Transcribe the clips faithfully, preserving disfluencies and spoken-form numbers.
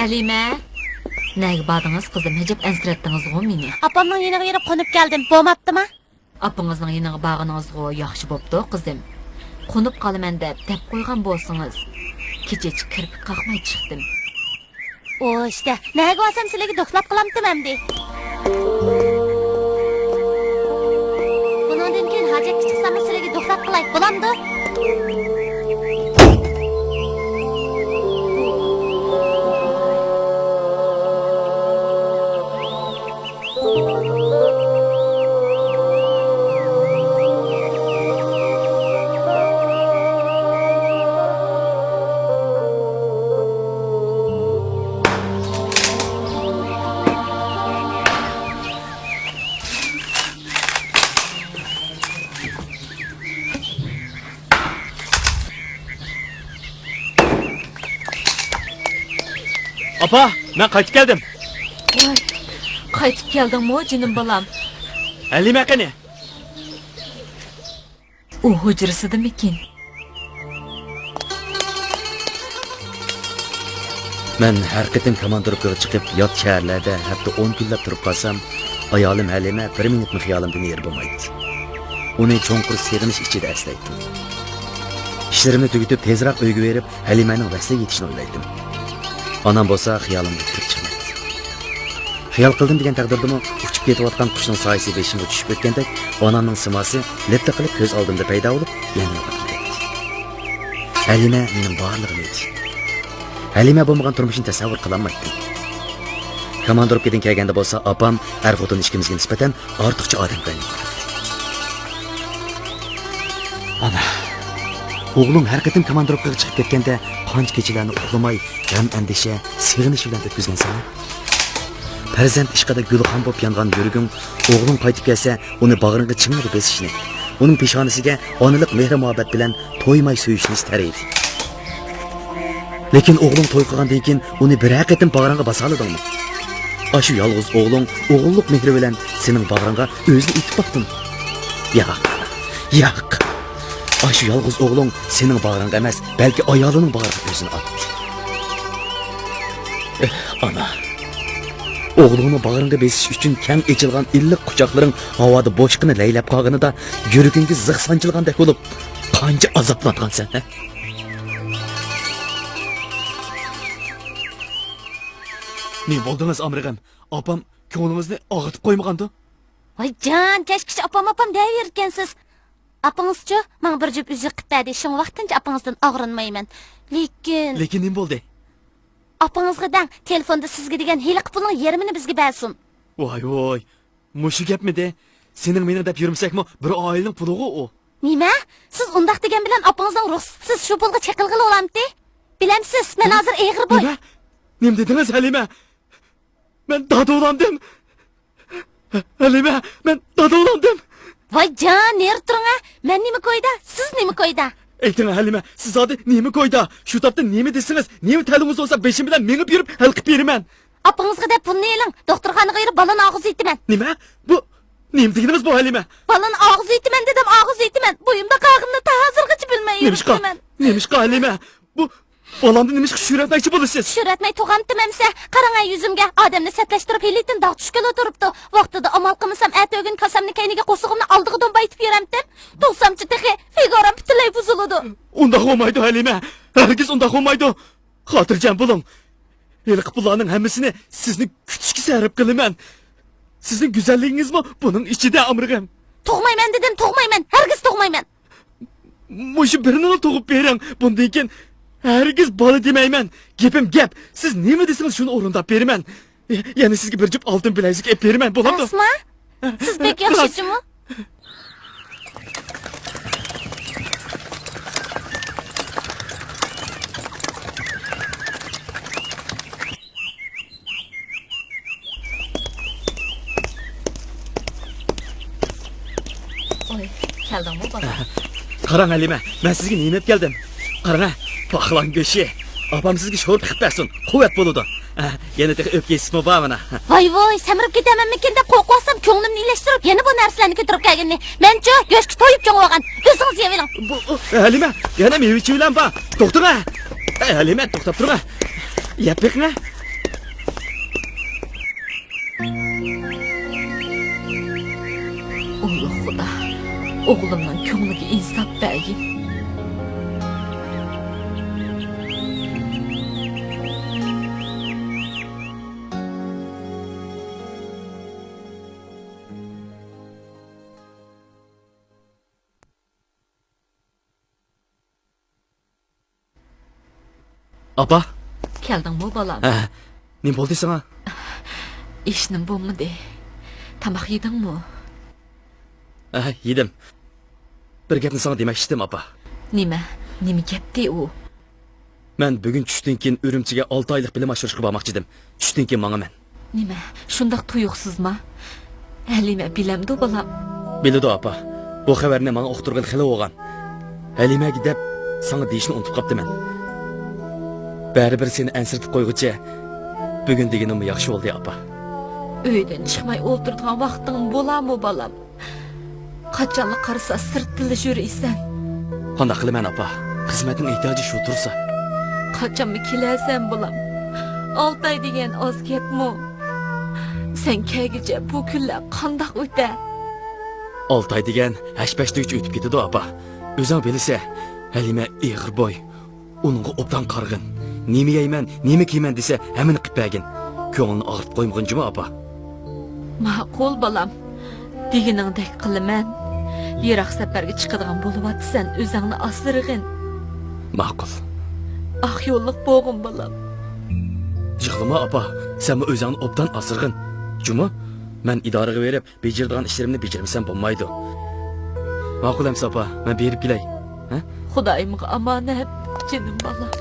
ھەلىمە! نەگە باردىڭىز، قىزىم؟ ئەجەب ئەنسىرەتتىڭىزغۇ مېنى. ئاپامنىڭ يېنىغا بېرىپ قونۇپ كەلدىم. بولماپتىما؟ ئاپىڭىزنىڭ يېنىغا بارغىنىڭىزغۇ ياخشى بوپتۇ، قىزىم. قونۇپ قالىمەن دەپ دەپ قويغان بولسىڭىز. كېچىچە كىرپىك قاقماي چىقتىم. ئوشتە، نەگە بارسام سىلىگە دوكلات قىلامتىم ئەمدى. بۇنىڭدىن كېيىن ھاجەتكە چىقساممۇ سىلىگە دوكلات قىلاي، بولامدۇ؟ ئاپا، مەن قايتىپ كەلدىم. ۋاي، قايتىپ كەلدىڭمۇ، جېنىم بالام؟ ھەلىمە قېنى؟ ئۇ ھۇجرىسىدىمىكىن؟ مەن ھەر قېتىم كاماندىروپكىغا چىقىپ، يات شەھەرلەردە ھەپتە ئون كۈنلەپ تۇرۇپ قالسام، ئايالىم ھەلىمە بىر مىنۇتمۇ خىيالىمدىن ئېرى بولمايتتى. ئۇنى چوڭقۇر سېغىنىش ئىچىدە ئەسلەيتتىم. ئىشلىرىمنى تۈگىتىپ، تېزراق ئۆيگە بېرىپ، ھەلىمەنىڭ ۋەسلىگە يېتىشىنى ئويلايتتىم. ئانام بولسا خىيالىمغا كىرىپ چىقمايتتى. خىيال قىلدىم دېگەن تەقدىردىمۇ، ئۇچۇپ كېتىۋاتقان قۇشنىڭ سايىسى بېشىمغا چۈشۈپ ئۆتكەندەك، ئانامنىڭ سىماسى لىپلا قىلىپ كۆز ئالدىمدا پەيدا بولۇپ، يەنە يوقاپ كېتەتتى. ھەلىمە مېنىڭ بارلىقىم ئىدى. ھەلىمە بولمىغان تۇرمۇشنى تەسەۋۋۇر قىلالمايتتىم. كاماندىروپكىدىن كەلگەندە بولسا، ئاپام ئەر-خوتۇن ئىككىمىزگە نىسبەتەن ئارتۇقچە ئادەم بىلەن يوقىلاتتى. ئانا، ئوغلۇڭ ھەر قېتىم كاماندىروپكىغا چىقىپ كەتكەندە، قانچە كېچىلەرنى ئۇخلىماي، غەم-ئەندىشە، سېغىنىش بىلەن ئۆتكۈزگەنسەن. پەرزەنت ئىشقىدا گۈلخان بولۇپ يانغان يۈرىكىڭ، ئوغلۇڭ قايتىپ كەلسە، ئۇنى باغرىڭغا چىڭڭىدە بېسىشنى، ئۇنىڭ پېشانىسىگە ئانىلىق مېھرى-مۇھەببەت بىلەن تويماي سۆيۈشنى ئىستەر ئىدى. لېكىن ئوغلۇڭ توي قىلغاندىن كېيىن ئۇنى بىرەر قېتىم باغرىڭغا باسالىدىڭمۇ؟ ئاشۇ يالغۇز ئوغلۇڭ ئوغۇللۇق مېھرى بىلەن سېنىڭ باغرىڭغا ئۆزىنى ئېتىپ باقتىمۇ؟ ياق، ياق. ئاشۇ يالغۇز ئوغلۇڭ سېنىڭ باغرىڭغا ئەمەس، بەلكى ئايالىنىڭ باغرىغا ئۆزىنى ئاتتى. ئېھ، ئانا. ئوغلۇڭنى باغرىڭغا بېسىش ئۈچۈن كەڭ ئېچىلغان ئىللىق قۇچاقلىرىڭ ھاۋادا بوشقىنە لەيلەپ قالغىنىدا، يۈرىكىڭگە زىخ سانجىلغاندەك بولۇپ، قانچە ئازابلانغانسەن، ھە؟ نېمە بولدىڭىز، ئامرىغىم؟ ئاپام كۆڭلىڭىزنى ئاغرىتىپ قويمىغاندۇ؟ ۋاي جان، كەچكىچە ئاپام، ئاپام دەۋېرىدىكەنسىز. ئاپىڭىزچۇ؟ ماڭا بىر جۈپ ئۈزۈك قىلىپ بەردى، شۇڭا ۋاقتىنچە ئاپىڭىزدىن ئاغرىنمايمەن. لېكىن لېكىن نېمە بولدى؟ ئاپىڭىزغا دەڭ، تېلېفوندا سىزگە دېگەن ھېلىقى پۇلنىڭ يېرىمىنى بىزگە بەرسۇن. ۋاي ۋوي، مۇشۇ گەپمىدى؟ سېنىڭ مېنىڭ دەپ يۈرمىسەكمۇ، بىر ئائىلىنىڭ پۇلىغۇ ئۇ. نېمە؟ سىز ئۇنداق دېگەن بىلەن ئاپىڭىزنىڭ رۇخسىتىسىز شۇ پۇلغا چېقىلغىلى بولامتى؟ بىلەمسىز، مەن ھازىر ئېغىر بوي. نېمە؟ نېمە دېدىڭىز، ھەلىمە؟ مەن دادىۋالاندىم. ھەلىمە، مەن دادىۋالاندىم. ۋاي جان، نېرى تۇرۇڭ ھە. مەن نېمە كويدا، سىز نېمە كويدا؟ ئېيتىڭ، ھەلىمە، سىز زادى نېمە كويدا؟ شۇ تاپتا نېمە دېسىڭىز، نېمە تەلىپىڭىز بولسا، بېشىم بىلەن مېڭىپ يۈرۈپ ھەل قىلىپ بېرىمەن. ئاپىڭىزغا دەپ پۇلنى ئېلىڭ، دوختۇرخانىغا بېرىپ بالىنى ئاغزىۋېتىمەن. نېمە؟ بۇ نېمە دېگىنىڭىز بۇ، ھەلىمە؟ بالىنى ئاغزىۋېتىمەن دېدىم، ئاغزىۋېتىمەن. بويۇمدا قالغىنىنى تا ھازىرغىچە بىلمەي يۈرۈپتىمەن. نېمىشقا؟ نېمىشقا، ھەلىمە؟ بۇ بالامنى نېمىشقا چۈشۈرۈۋەتمەكچى بولىسىز؟ چۈشۈرۈۋەتمەي تۇرغانتىم ئەمسە. قاراڭ ھە يۈزۈمگە، ئادەمنى سەتلەشتۈرۈپ ھېلىتىن داغ چۈشكىلى تۇرۇپتۇ. ۋاقتىدا ئامال قىلمىسام، ئەتە ئۆگۈن كاسامنى كەينىگە قورسىقىمنى ئالدىغا دومبايتىپ يۈرەمتىم. تۇغسامچۇ تېخى فىگۇرام پۈتۈنلەي بۇزۇلىدۇ. ئۇنداق بولمايدۇ، ھەلىمە. ھەرگىز ئۇنداق بولمايدۇ. خاتىرجەم بولۇڭ. ھېلىقى پۇللارنىڭ ھەممىسىنى سىزنى كۈتۈشكە سەرپ قىلىمەن. سىزنىڭ گۈزەللىكىڭىزمۇ بۇنىڭ ئىچىدە، ئامرىغىم. تۇغمايمەن دېدىم، تۇغمايمەن. ھەرگىز تۇغمايمەن. مۇشۇ بىرىنىلا تۇغۇپ بېرىڭ. بۇندىن كېيىن ھەرگىز بالا دېمەيمەن. گېپىم گەپ. سىز نېمە دېسىڭىز، شۇنى ئورۇنداپ بېرىمەن. يەنە سىزگە بىر جۈپ ئالتۇن بىلەزۈك ئېلىپ بېرىمەن، بولامدۇ؟ ئەسما، سىز بەك ياخشى جۇمۇ. ۋاي، كەلدىڭمۇ، بالام؟ قاراڭ، ھەلىمە، مەن سىزگە نېمە ئېلىپ كەلدىم؟ قاراڭ ھە، پاقلان گۆشى. ئاپام سىزگە شورپا قىلىپ بەرسۇن، قۇۋۋەت بولىدۇ. ھە، يەنە تېخى ئۆپكە يېسىسىمۇ بار مانا. ۋاي ۋوي، سەمرىپ كېتەمەنمىكىن دەپ قورقۇۋاتسام، كۆڭلۈمنى ئىلەشتۈرۈپ، يەنە بۇ نەرسىلەرنى كۆتۈرۈپ كەلگىنىنى. مەنچۇ، گۆشكە تويۇپ چوڭىۋالغان. ئۆزىڭىز يەۋېلىڭ. بۇ، ھەلىمە، يەنە مېۋە-چېۋىلەرمۇ بار. توختىڭە. ھەلىمە، توختاپ تۇرۇڭە. يەپ بېقىڭە. ئۇلۇغ خۇدا، ئوغلۇمنىڭ كۆڭلىگە ئىنساپ بەرگىن. ئاپا! كەلدىڭمۇ، بالام؟ ھە. نېمە بولدى ساڭا؟ ھېچنېمە بولمىدى. تاماق يېدىڭمۇ؟ ھە، يېدىم. بىر گەپنى ساڭا دېمەكچىدىم، ئاپا. نېمە؟ نېمە گەپتى ئۇ؟ مەن بۈگۈن چۈشتىن كېيىن ئۈرۈمچىگە ئالتە ئايلىق بىلىم ئاشۇرۇشقا بارماقچىدىم. چۈشتىن كېيىن ماڭىمەن. نېمە، شۇنداق تۇيۇقسىزما؟ ھەلىمە بىلەمدۇ، بالام؟ بىلىدۇ، ئاپا. بۇ خەۋەرنى ماڭا ئۇقتۇرغىلى خېلى بولغان. ھەلىمەگە دەپ ساڭا دېيىشنى ئۇنتۇپ قاپتىمەن. بەرىبىر سېنى ئەنسىرىتىپ قويغۇچە، بۈگۈن دېگىنىممۇ ياخشى بولدى، ئاپا. ئۆيدىن چىقماي ئولتۇرىدىغان ۋاقتىڭ بولارمۇ، بالام؟ قاچانلا قارىسا سىرتتىلا يۈرىسەن. قانداق قىلىمەن، ئاپا؟ خىزمەتنىڭ ئېھتىياجى شۇ تۇرسا. قاچانمۇ كېلەرسەن، بالام؟ ئالتە ئاي دېگەن ئاز گەپمۇ؟ سەن كەلگۈچە بۇ كۈنلەر قانداق ئۆتە؟ ئالتە ئاي دېگەن ھەش-پەشتىگىچە ئۆتۈپ كېتىدۇ، ئاپا. ئۆزۈڭ بىلىسەن، ھەلىمە ئېغىر بوي. ئۇنىڭغا ئوبدان قارىغىن. نېمە يەيمەن، نېمە كىيىمەن دېسە، ھەممىنى قىلىپ بەرگىن. كۆڭلىنى ئاغرىتىپ قويمىغىن جۇمۇ، ئاپا. ماقۇل، بالام. دېگىنىڭدەك قىلىمەن. يىراق سەپەرگە چىقىدىغان بولۇۋاتىسەن، ئۆزۈڭنى ئاسرىغىن. ماقۇل. ئاق يوللۇق بولغىن، بالام. يىغلىما، ئاپا. سەنمۇ ئۆزۈڭنى ئوبدان ئاسرىغىن. جۇمۇ، مەن ئىدارىگە بېرىپ، بېجىرىدىغان ئىشلىرىمنى بېجىرمىسەم بولمايدۇ. ماقۇل ئەمىسە ئاپا، مەن بېرىپ كېلەي. ھە؟ خۇدايىمغا ئامانەت، جېنىم بالام.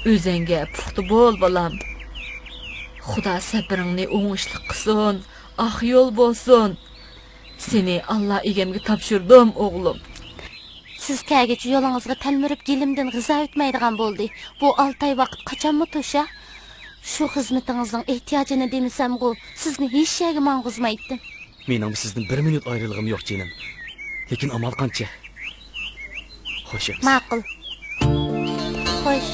ئۆزۈڭگە پۇختا بول، بالام. خۇدا سەپىرىڭنى ئوڭۇشلۇق قىلسۇن، ئاق يول بولسۇن. سېنى ئاللا ئىگەمگە تاپشۇردۇم، ئوغلۇم. سىز كەلگۈچە يولىڭىزغا تەلمۈرۈپ، گېلىمدىن غىزا ئۆتمەيدىغان بولدى. بۇ ئالتە ئاي ۋاقىت قاچانمۇ توشا؟ شۇ خىزمىتىڭىزنىڭ ئېھتىياجىنى دېمىسەمغۇ، سىزنى ھېچ يەرگە ماڭغۇزمايتتىم. مېنىڭمۇ سىزدىن بىر مىنۇت ئايرىلغۇم يوق، جېنىم. لېكىن ئامال قانچە؟ خوش ئەمىسە. ماقۇل. خوش.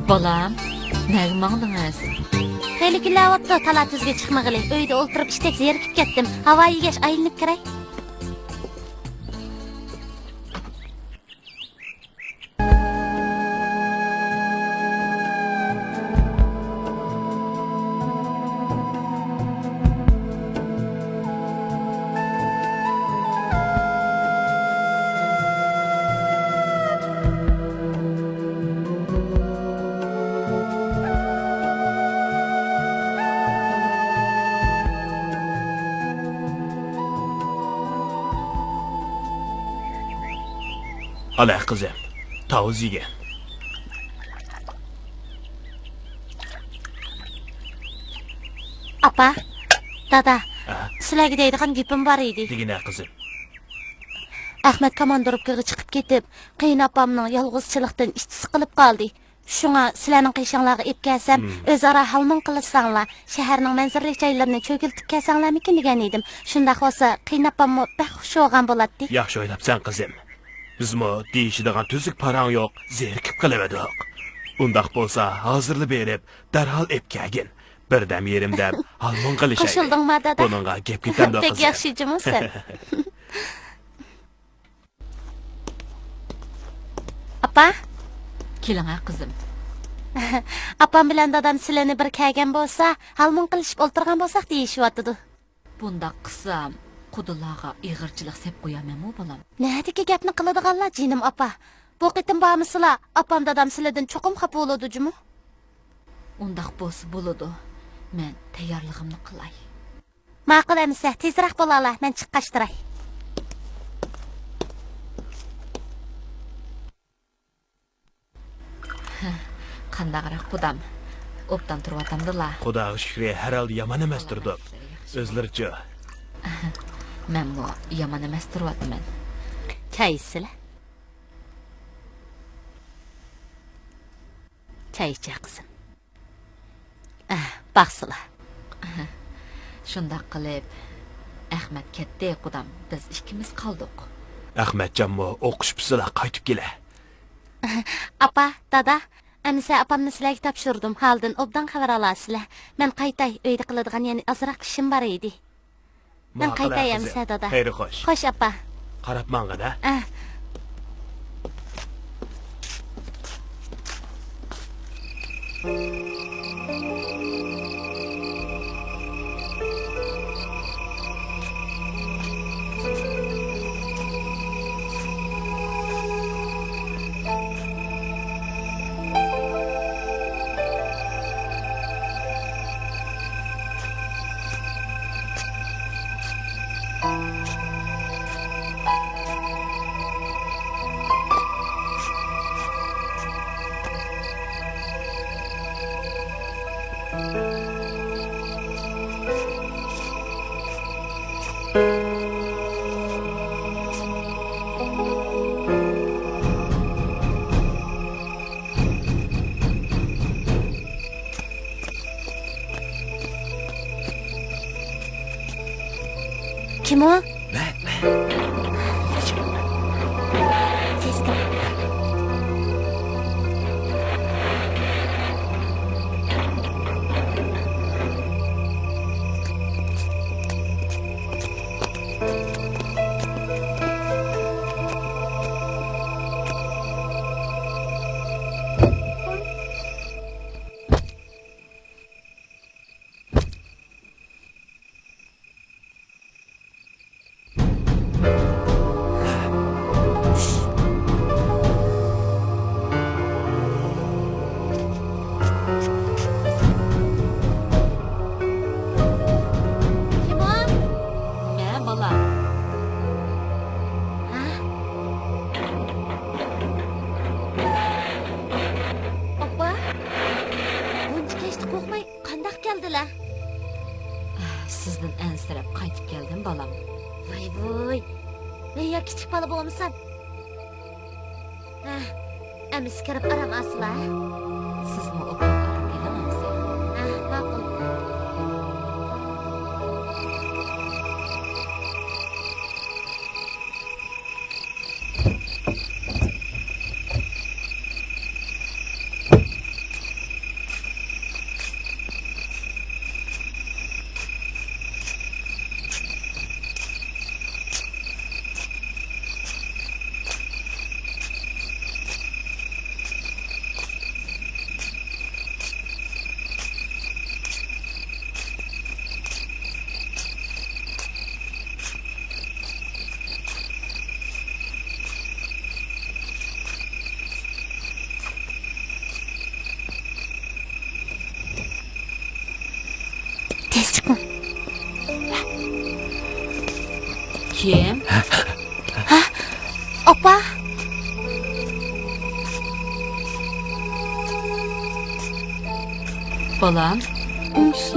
بالام، نەگە ماڭدىڭىز؟ خېلى كۈنلەر بوپتۇ تالا-تۈزگە چىقمىغىلى. ئۆيدە ئولتۇرۇپ ئىشتەك زېرىكىپ كەتتىم. ھاۋا يېگەچ ئايلىنىپ كىرەي. ئالا قىزىم، تاۋۇز يېگىن. ئاپا، دادا، ھە؟ سىلەرگە دەيدىغان گېپىم بار ئىدى. دېگىنە قىزىم. ئەخمەت كاماندىروپكىغا چىقىپ كېتىپ، قېيىنئاپامنىڭ يالغۇزچىلىقتىن ئىچى سىقىلىپ قالدى. شۇڭا سىلەرنىڭ قېشىڭلارغا ئېلىپ كەلسەم، مم، ئۆزئارا ھالمۇڭ قىلىشساڭلار، شەھەرنىڭ مەنزىرىلىك جايلىرىنى چۆگىلىتىپ كەلسەڭلارمىكىن دېگەن ئىدىم. شۇنداق بولسا، قېيىنئاپاممۇ بەك خۇش بولغان بولاتتى. ياخشى ئويلاپسەن، قىزىم. بىزمۇ دېيىشىدىغان تۈزۈك پاراڭ يوق، زېرىكىپ قېلىۋىدۇق. ئۇنداق بولسا، ھازىرلا بېرىپ، دەرھال ئېلىپ كەلگىن. بىردەم يېرىم دەپ، ھالمۇڭ قىلىشايلى. قوشۇلدۇڭما، دادا؟ بۇنىڭغا گەپ كېتەمدۇ، قىزىم؟ بەك ياخشى جۇمۇ سەن. ئاپا، كېلىڭە، قىزىم. ئاپام بىلەن دادام سىلىنى بىر كەگەن بولسا، ھالمۇڭ قىلىشىپ ئولتۇرغان بولساق دېيىشىۋاتىدۇ. بۇنداق قىلسام، قۇدىلارغا ئېغىرچىلىق سېلىپ قويارمەنمۇ، بالام؟ نەدىكى گەپنى قىلىدىغانلار، جېنىم ئاپا؟ بۇ قېتىم بارمىسىلا، ئاپام دادام سىلىدىن چوقۇم خاپا بولىدۇ جۇمۇ. ئۇنداق بولسا بولىدۇ. مەن تەييارلىقىمنى قىلاي. ماقۇل ئەمىسە، تېزرەك بولالا، مەن چىققاچ تۇراي. قانداقراق قۇدام؟ ئوبدان تۇرۇۋاتامدىلا؟ خۇداغا شۈكرى، ھەر ھالدا يامان ئەمەس تۇردۇق. ئۆزلىرىچۇ؟ مەنمۇ يامان ئەمەس تۇرۇۋاتىمەن. چاي ئىچسىلە. چاي ئىچە، قىزىم. ئەھ، باقسىلا. شۇنداق قىلىپ، ئەخمەت كەتتى، قۇدام. بىز ئىككىمىز قالدۇق. ئەخمەتجانمۇ ئوقۇش پۈتسىلا قايتىپ كېلە. ئاپا، دادا، ئەمىسە ئاپامنى سىلەرگە تاپشۇردۇم. ھالىدىن ئوبدان خەۋەر ئالارسىلەر. مەن قايتاي، ئۆيدە قىلىدىغان يەنە ئازراق ئىشىم بار ئىدى. مەن ماقۇل، قايتاي قىزىم. ئەمىسە، دادا. خەير خوش. خوش، ئاپا. قاراپ ماڭغىن، ھە؟ ئە. كىم ئۇ؟ مەن، مەن. تېز كىر. كىم ئۇ؟ مەن، بالام. ھە؟ ئاپا، بۇنچە كەچتە قورقماي قانداق كەلدىلە؟ سىزدىن ئەنسىرەپ قايتىپ كەلدىم، بالام. ۋاي ۋۇي، مەن يا كىچىك بالا بولمىسام. ھە، ئەمىسە كىرىپ ئارام ئالسىلا. سىزمۇ ئوبدان ئارام ئېلىڭ ئەمىسە. ھە، ماقۇل. تېز چىقىڭ. كىم؟ ھە؟ ئاپا! بالام.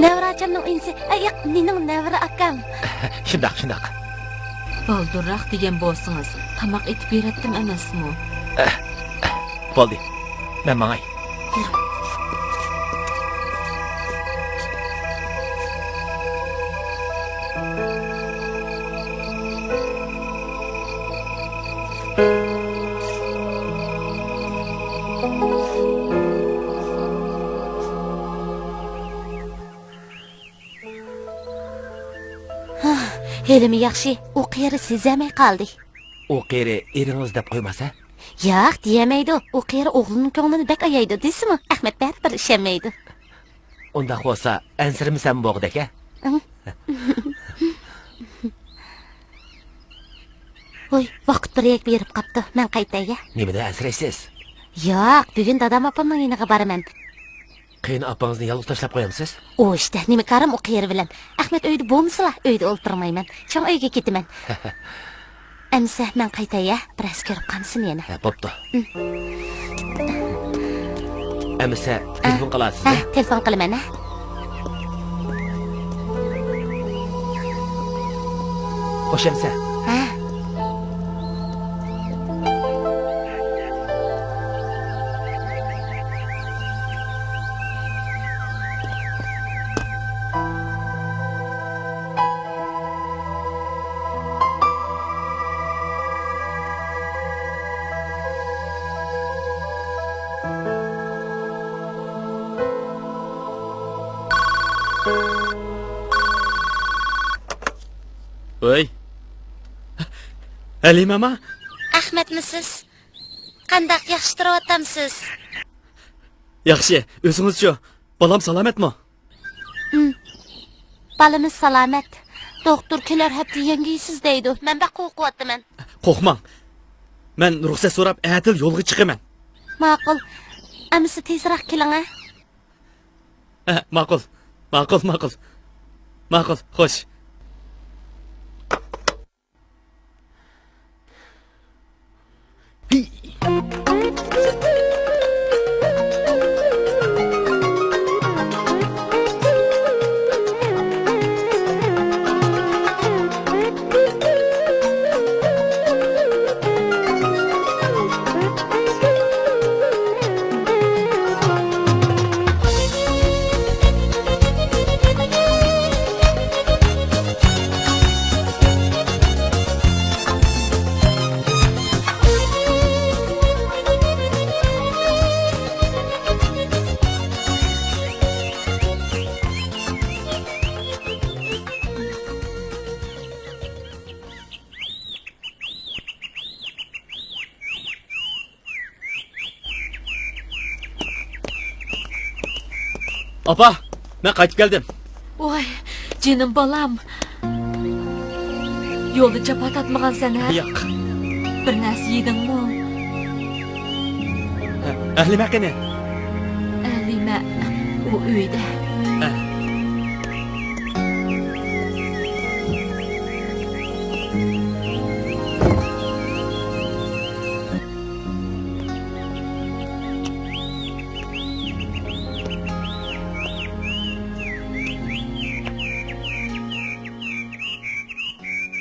نەۋرە ئاچامنىڭ ئىنىسى. ئە، ياق، مېنىڭ نەۋرە ئاكام. شۇنداق، شۇنداق. بالدۇرراق دېگەن بولسىڭىز، تاماق ئېتىپ بېرەتتىم ئەمەسمۇ؟ بولدى. مەن ماڭاي. يۈرۈڭ. ھېلىمۇ ياخشى، ئۇ قېرى سېزەلمەي قالدى. ئۇ قېرى ئېرىڭىز دەپ قويماسا؟ ياق، دېيەلمەيدۇ. ئۇ قېرى ئوغلىنىڭ كۆڭلىنى بەك ئايايدۇ دېسىمۇ، ئەخمەت بەرىبىر ئىشەنمەيدۇ. ئۇنداق بولسا، ئەنسىرىمىسەم بولغۇدەك، ھە؟ ئىڭ. ۋوي، ۋاقىت بىر يەرگە بېرىپ قاپتۇ. مەن قايتاي، ھە؟ نېمىدىن ئەنسىرەيسىز؟ ياق، بۈگۈن دادام ئاپامنىڭ يېنىغا بارىمەن. قېيىن ئاپىڭىزنى يالغۇز تاشلاپ قويامسىز؟ ئۇ ئىشتا نېمە كارىم ئۇ قېرى بىلەن؟ ئەخمەت ئۆيدە بولمىسىلا، ئۆيدە ئولتۇرمايمەن. چوڭ ئۆيگە كېتىمەن. ئەمىسە، مەن قايتاي، ھە؟ بىرەرسى كۆرۈپ قالمىسۇن يەنە. ھە، بوپتۇ. ئەمىسە، تېلېفون قىلارسىز، ھە، ھە؟ تېلېفون قىلىمەن، ھە؟ خوش ئەمىسە. ھە. ۋوي. ھەلىمە ما؟ ئەخمەتمۇسىز؟ قانداق، ياخشى تۇرۇۋاتامسىز؟ ياخشى، ئۆزىڭىزچۇ؟ بالام سالامەتمۇ؟ ئىم. بالىمىز سالامەت. دوختۇر كېلەر ھەپتە يەڭگىيسىز دەيدۇ. مەن بەك قورقۇۋاتىمەن. قورقماڭ. مەن رۇخسەت سوراپ، ئەتىلا يولغا چىقىمەن. ماقۇل. ئەمىسە تېزراق كېلىڭە. ھە، ماقۇل. ماقۇل، ماقۇل. ماقۇل، خوش. ئاپا، مەن قايتىپ كەلدىم. ۋاي، جېنىم بالام. يولدا جاپا تارتمىغانسەن، ھە؟ ياق. بىر نەرسە يېدىڭمۇ؟ ھە، ئەھلىمە قېنى؟ ئەھلىمە، ئۇ ئۆيدە. ھە.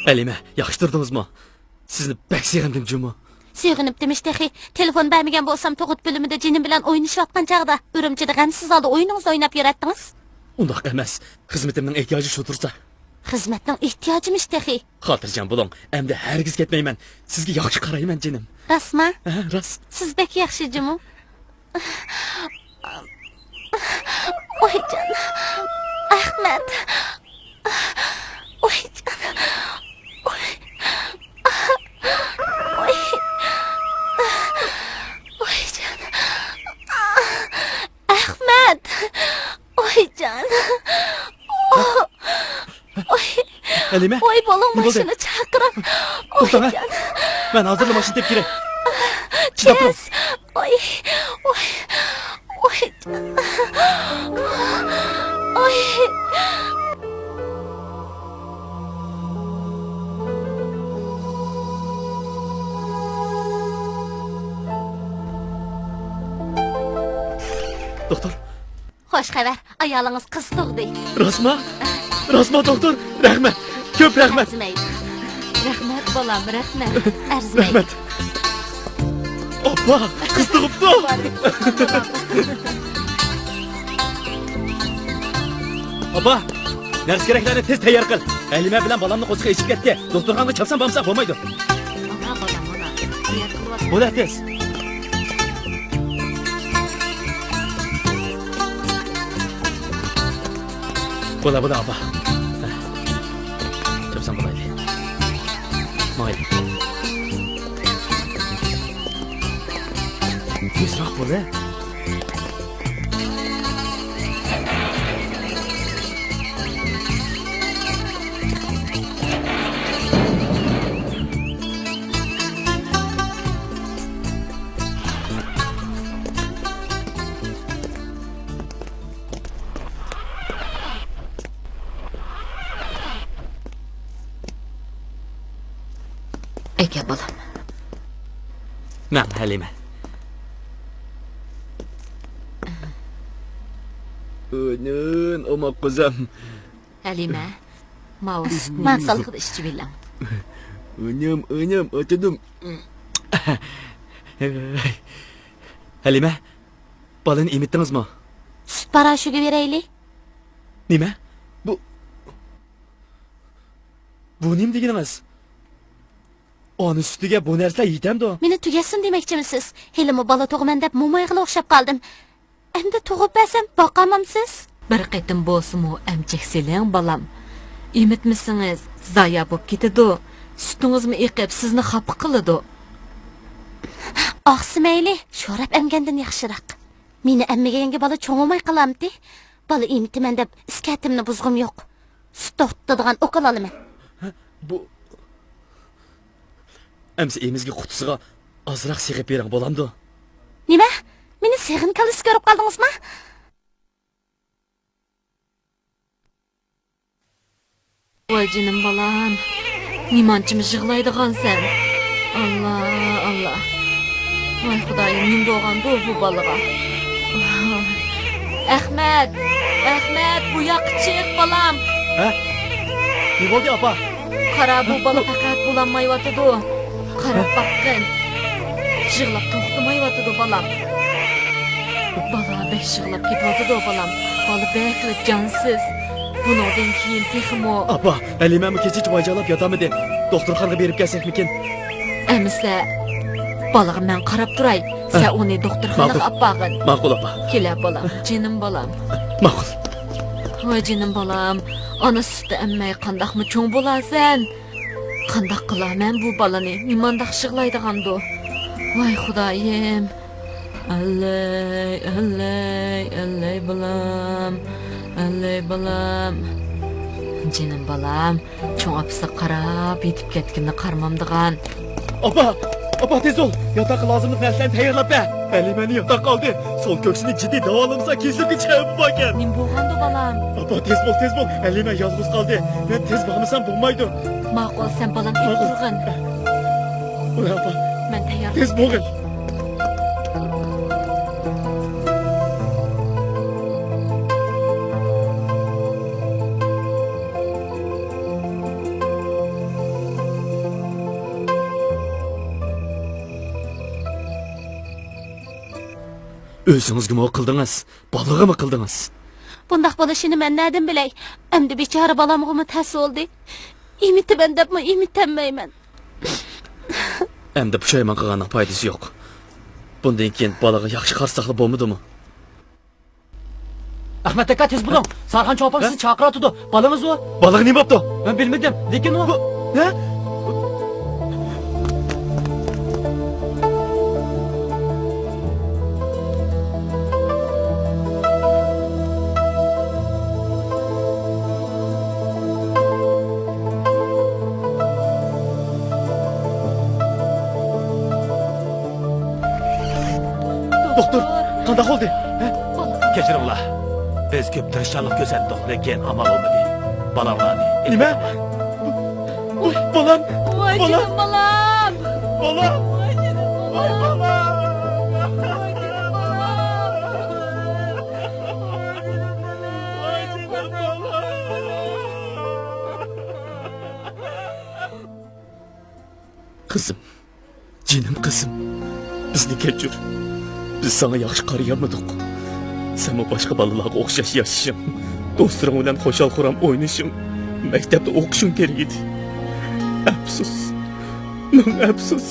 ھەلىمە، ياخشى تۇردىڭىزمۇ؟ سىزنى بەك سېغىندىم جۇمۇ. سېغىنىپتىمىش تېخى. تېلېفون بەرمىگەن بولسام، تۇغۇت بۆلۈمىدە جېنىم بىلەن ئوينىشىۋاتقان چاغدا ئۈرۈمچىدە غەمسىز ھالدا ئويۇنىڭىزنى ئويناپ يۈرەتتىڭىز. ئۇنداق ئەمەس. خىزمىتىمنىڭ ئېھتىياجى شۇ تۇرسا. خىزمەتنىڭ ئېھتىياجىمىش تېخى. خاتىرجەم بولۇڭ. ئەمدى ھەرگىز كەتمەيمەن. سىزگە ياخشى قارايمەن، جېنىم. راستما؟ ھە، راست. سىز بەك ياخشى جۇمۇ. ۋايجان. ئەخمەت. ۋايجان. ۋاي. ۋاي. ۋايجان. ئەخمەت. ۋايجان. ھەلىمە؟ ۋاي، بولۇڭ، نېمە بولدى؟ ماشىنا چاقىرىڭ. توختاڭ، ھە؟ ۋايجان. مەن ھازىرلا ماشىنا تېپىپ كېلەي. چىداپ تۇرۇڭ. تېز. ۋاي، ۋاي، ۋايجان. ۋاي. دوختۇر. خوش خەۋەر، ئايالىڭىز قىز تۇغدى. راستما؟ راستما، دوختۇر؟ رەھمەت. كۆپ رەھمەت. ئەرزىمەيدۇ. رەھمەت، بالام، رەھمەت. ئەرزىمەيدۇ. رەھمەت. ئاپا، قىز تۇغۇپتۇ. ئاپا، نەرسە-كېرەكلەرنى تېز تەييار قىل. ھەلىمە بىلەن بالامنىڭ قورسىقى ئېچىپ كەتتى. دوختۇرخانىغا چاپسان بارمىساق بولمايدۇ. مانا، بالام، مانا. تەييار قىلىۋاتىمەن. بولە تېز. بولە، بولە، ئاپا. چاپسان بولايلى. ماڭايلى. بۇنى. ئەكە، بالام. مەن ھەلىمە. ئۇنىڭ ئوماق قىزىم. ھەلىمە، ماۋۇ سۈتنى ماقۇل. ئىسسىقىدا ئىچىۋېلىڭ. ئىنىم، ئىنىم، ئاتىدىم. ھەلىمە، بالىنى ئېمىتتىڭىزمۇ؟ سۈت پاراشوكى بېرەيلى. نېمە؟ بۇ، بۇ نېمە دېگىنىڭىز؟ ئانا سۈتىگە بۇ نەرسىلەر يېتەمدۇ؟ مېنى تۈگەتسۇن دېمەكچىمىسىز؟ ھېلىمۇ بالا تۇغىمەن دەپ مومايغىلا ئوخشاپ قالدىم. ئەمدى تۇغۇپ بەرسەم باقامامسىز؟ بىر قېتىم بولسىمۇ ئەمچەك سېلىڭ، بالام. ئېمىتمىسىڭىز زايا بوپ كېتىدۇ. سۈتىڭىزمۇ ئېقىپ سىزنى خاپا قىلىدۇ. ئاقسا مەيلى، شوراپ ئەمگەندىن ياخشىراق. مېنى ئەممىگەنگە بالا چوڭ بولماي قالامتى؟ بالا ئېمىتىمەن دەپ ئىسكەتىمنى بۇزغۇم يوق. سۈت توختىتىدىغان ئوكۇل ئالىمەن. ھە، بۇ ئەمسە ئېمىزگە قۇتىسىغا ئازراق سېغىپ بېرىڭ، بولامدۇ؟ نېمە؟ مېنى سېغىن كاللىسى كۆرۈپ قالدىڭىزما؟ ۋاي جېنىم بالام، نېمانچىمۇ يىغلايدىغانسەن؟ ئاللا، ئاللا. ۋاي خۇدايىم، نېمە بولغاندۇ بۇ بالىغا؟ ئەخمەت، ئەخمەت، بۇ ياققا چىق، بالام. ھە؟ نېمە بولدى، ئاپا؟ قارا، بۇ بالا پەقەت بولالمايۋاتىدۇ. قاراپ باققىن. يىغلاپ توختىمايۋاتىدۇ بالام. بالا بەك يىغلاپ كېتىۋاتىدۇ بالام. بالا بەكلا جانسىز. بۇنىڭدىن كېيىن تېخىمۇ. ئاپا، ھەلىمەمۇ كېچىچە ۋايجانلاپ ياتالمىدى. دوختۇرخانىغا بېرىپ كەلسەكمىكىن؟ ئەمىسە، بالىغا مەن قاراپ تۇراي. سەن ئۇنى دوختۇرخانىغا ئاپارغىن. ماقۇل، ئاپا. كېلە بالام، جېنىم بالام. ماقۇل. ۋاي جېنىم بالام، ئانا سۈتى ئەممەي قانداقمۇ چوڭ بولارسەن؟ قانداق قىلارمەن بۇ بالىنى؟ نېمانداق يىغلايدىغاندۇ؟ ۋاي خۇدايىم. ئەللەي، ئەللەي، ئەللەي بالام. ئەللەي بالام. جېنىم بالام، چوڭ ئاپىسىغا قاراپ يېتىپ كەتكىنىنى قارىمامدىغان. ئاپا! ئاپا، تېز بول! ياتاققا لازىملىق نەرسىلەرنى تەييارلاپ بەر! ھەلىمەنى ياتاققا ئالدى. سول كۆكسىنى جىددىي داۋالىمىسا، كېسىلگە چىقىپ باركەن. نېمە بولغاندۇ، بالام؟ ئاپا، تېز بول، تېز بول! ھەلىمە يالغۇز قالدى. مەن تېز بارمىسام بولمايدۇ. ماقۇل، سەن بالام تېز تۇرغىن. بولە، ئاپا. مەن تەييار. تېز بولغىن. ئۆزىڭىزگىمۇ قىلدىڭىز، بالىغىمۇ قىلدىڭىز. بۇنداق بولۇشىنى مەن نەدىن بىلەي؟ ئەمدى بىچارە بالامغىمۇ تەس بولدى. ئېمىتىمەن دەپمۇ ئېمىتەلمەيمەن. ئەمدى پۇشايمان قىلغاننىڭ پايدىسى يوق. بۇندىن كېيىن بالىغا ياخشى قارىساقلا بولمىدىمۇ؟ ئەخمەت ئاكا، تېز بولۇڭ. سارخان چوڭ ئاپام سىزنى چاقىرىۋاتىدۇ. بالىڭىزمۇ؟ بالىغا نېمە بوپتۇ؟ مەن بىلمىدىم، لېكىن ئۇ. بۇ، ھە؟ دوختۇر، قانداق بولدى؟ ھە؟ كەچۈرۈڭلار. بىز كۆپ تىرىشچانلىق كۆرسەتتۇق، لېكىن ئامال بولمىدى. بالاڭلارنى ئېلىپ نېمە؟ كېتىڭلار. ئۇي، بالام! ۋاي بالام! جېنىم بالام! بالام! ۋاي جېنىم ۋاي بالام! ۋاي جېنىم بالام! ۋاي جېنىم بالام! ۋاي جېنىم بالام! قىزىم، جېنىم قىزىم، بىزنى كەچۈر. بىز ساڭا ياخشى قارىيالمىدۇق. سەنمۇ باشقا بالىلارغا ئوخشاش ياشىشىڭ، دوستلىرىڭ بىلەن خۇشال-خۇرام ئوينىشىڭ، مەكتەپتە ئوقۇشۇڭ كېرەك ئىدى. ئەپسۇس، مىڭ ئەپسۇس.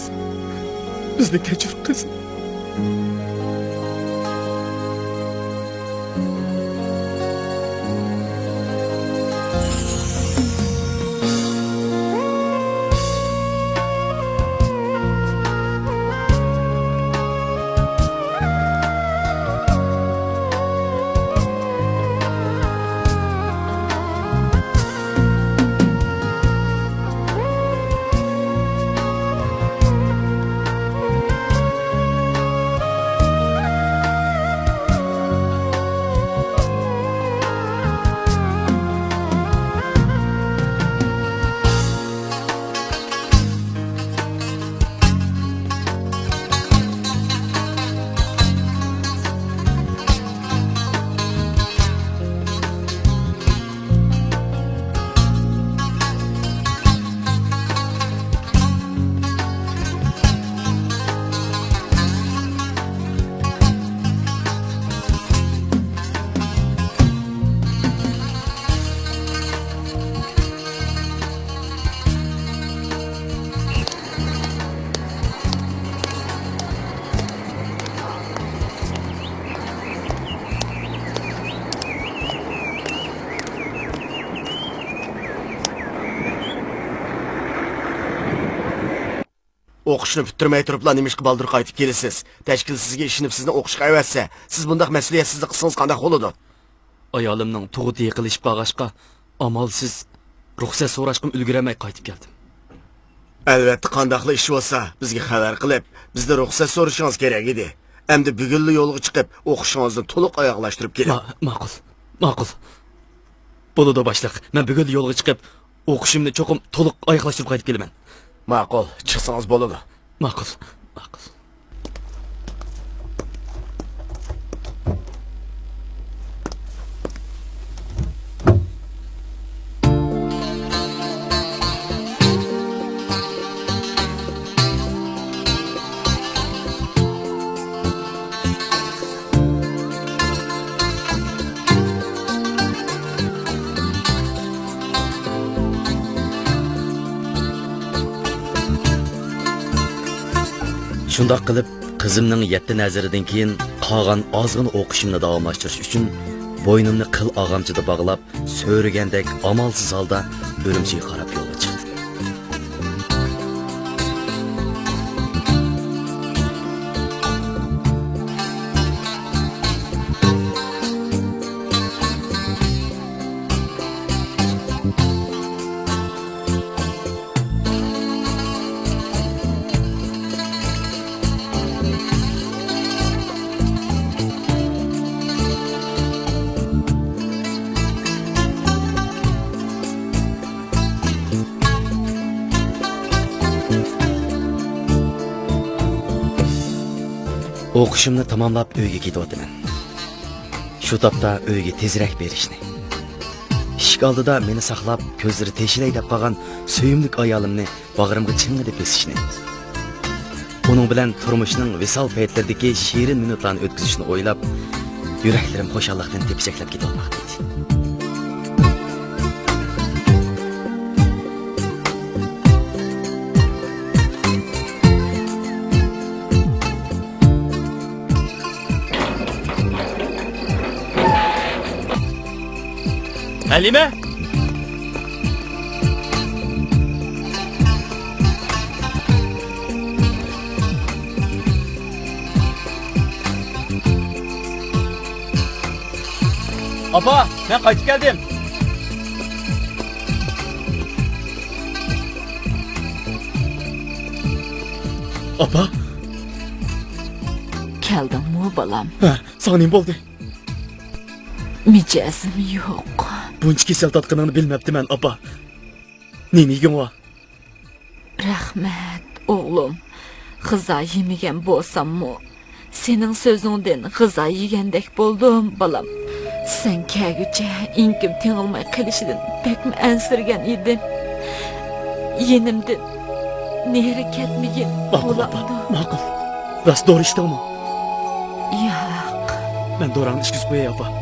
بىزنى كەچۈر، قىزىم. ئوقۇشنى پۈتتۈرمەي تۇرۇپلا نېمىشقا بالدۇر قايتىپ كېلىسىز؟ تەشكىل سىزگە ئىشىنىپ سىزنى ئوقۇشقا ئەۋەتسە، سىز بۇنداق مەسئۇلىيەتسىزلىك قىلسىڭىز قانداق بولىدۇ؟ ئايالىمنىڭ تۇغۇتى يېقىنلىشىپ قالغاچقا، ئامالسىز رۇخسەت سوراشقىمۇ ئۈلگۈرەلمەي قايتىپ كەلدىم. ئەلۋەتتە، قانداقلا ئىش بولسا، بىزگە خەۋەر قىلىپ، بىزدىن رۇخسەت سورىشىڭىز كېرەك ئىدى. ئەمدى بۈگۈنلا يولغا چىقىپ، ئوقۇشىڭىزنى تولۇق ئاياغلاشتۇرۇپ كېلىڭ. ما-، ماقۇل، ماقۇل. بولىدۇ، باشلىق. مەن بۈگۈنلا يولغا چىقىپ، ئوقۇشۇمنى چوقۇم تولۇق ئاياغلاشتۇرۇپ قايتىپ كېلىمەن. ماقۇل، چىقسىڭىز بولىدۇ. ماقۇل، ماقۇل. شۇنداق قىلىپ، قىزىمنىڭ يەتتە نەزىرىدىن كېيىن قالغان ئازغىنە ئوقۇشۇمنى داۋاملاشتۇرۇش ئۈچۈن، بوينۇمنى قىل ئاغامچىدا باغلاپ، سۆرىگەندەك ئامالسىز ھالدا ئۈرۈمچىگە قاراپ يولغا چىقتىم. ئوقۇشۇمنى تاماملاپ ئۆيگە كېتىۋاتىمەن. شۇ تاپتا ئۆيگە تېزرەك بېرىشنى، ئىشىك ئالدىدا مېنى ساقلاپ، كۆزلىرى تېشىلەي دەپ قالغان سۆيۈملۈك ئايالىمنى باغرىمغا چىڭڭىدە بېسىشنى، ئۇنىڭ بىلەن تۇرمۇشنىڭ ۋىسال پەيتلىرىدىكى شېرىن مىنۇتلارنى ئۆتكۈزۈشنى ئويلاپ، يۈرەكلىرىم خۇشاللىقتىن تېپىشەكلەپ كېتىۋالماقتا ئىدى. ھەلىمە! ئاپا، مەن قايتىپ كەلدىم. ئاپا؟ كەلدىڭمۇ، بالام؟ ھە، ساڭا نېمە بولدى؟ مىجەزىم يوق. بۇنچە كېسەل تارتقىنىڭنى بىلمەپتىمەن، ئاپا. نېمە يېگىڭ بار؟ رەھمەت، ئوغلۇم. غىزا يېمىگەن بولساممۇ، سېنىڭ سۆزۈڭدىن غىزا يېگەندەك بولدۇم، بالام. سەن كەلگۈچە ئېڭىكىم تېڭىلماي قېلىشىدىن بەكمۇ ئەنسىرىگەن ئىدىم. يېنىمدىن نېرى كەتمىگىن. ماقۇل، ئاپا، بولامدۇ؟ ماقۇل. راست دورا ئىچتىڭمۇ؟ ياق. مەن دوراڭنى ئىچكۈزۈپ قوياي، ئاپا.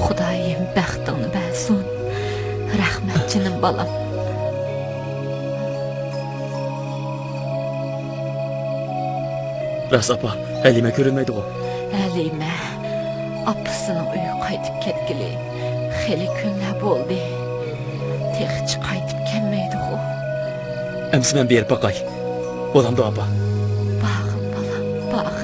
خۇدايىم بەختىڭنى بەرسۇن. رەھمەت، جېنىم بالام. راست، ئاپا، ھەلىمە كۆرۈنمەيدىغۇ؟ ھەلىمە ئاپىسىنىڭ ئۆيىگە قايتىپ كەتكىلى خېلى كۈنلەر بولدى. تېخىچە قايتىپ كەلمەيدىغۇ؟ ئەمسە مەن بېرىپ باقاي. بولامدۇ، ئاپا؟ بارغىن، بالام، بارغىن.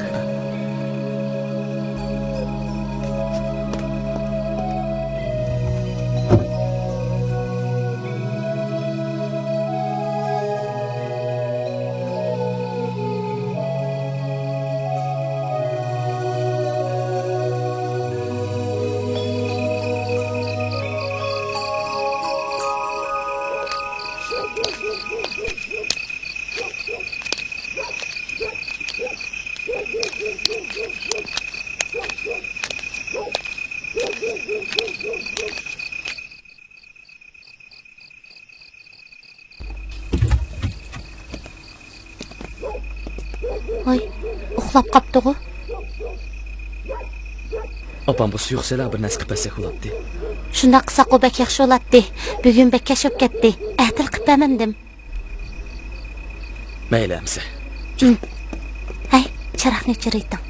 ۋاي، ئۇخلاپ قاپتىغۇ؟ ئاپامغا سۇيۇق سەلە بىر نەرسە قىلىپ بەرسەك بولاتتى. شۇنداق قىلساقمۇ بەك ياخشى بولاتتى. بۈگۈن بەك كەچ بولۇپ كەتتى. ئەتىلا قىلىپ بەرمەمدىم. مەيلى ئەمسە. ھەي، چىراغنى ئۆچۈرۈۋېتىڭ.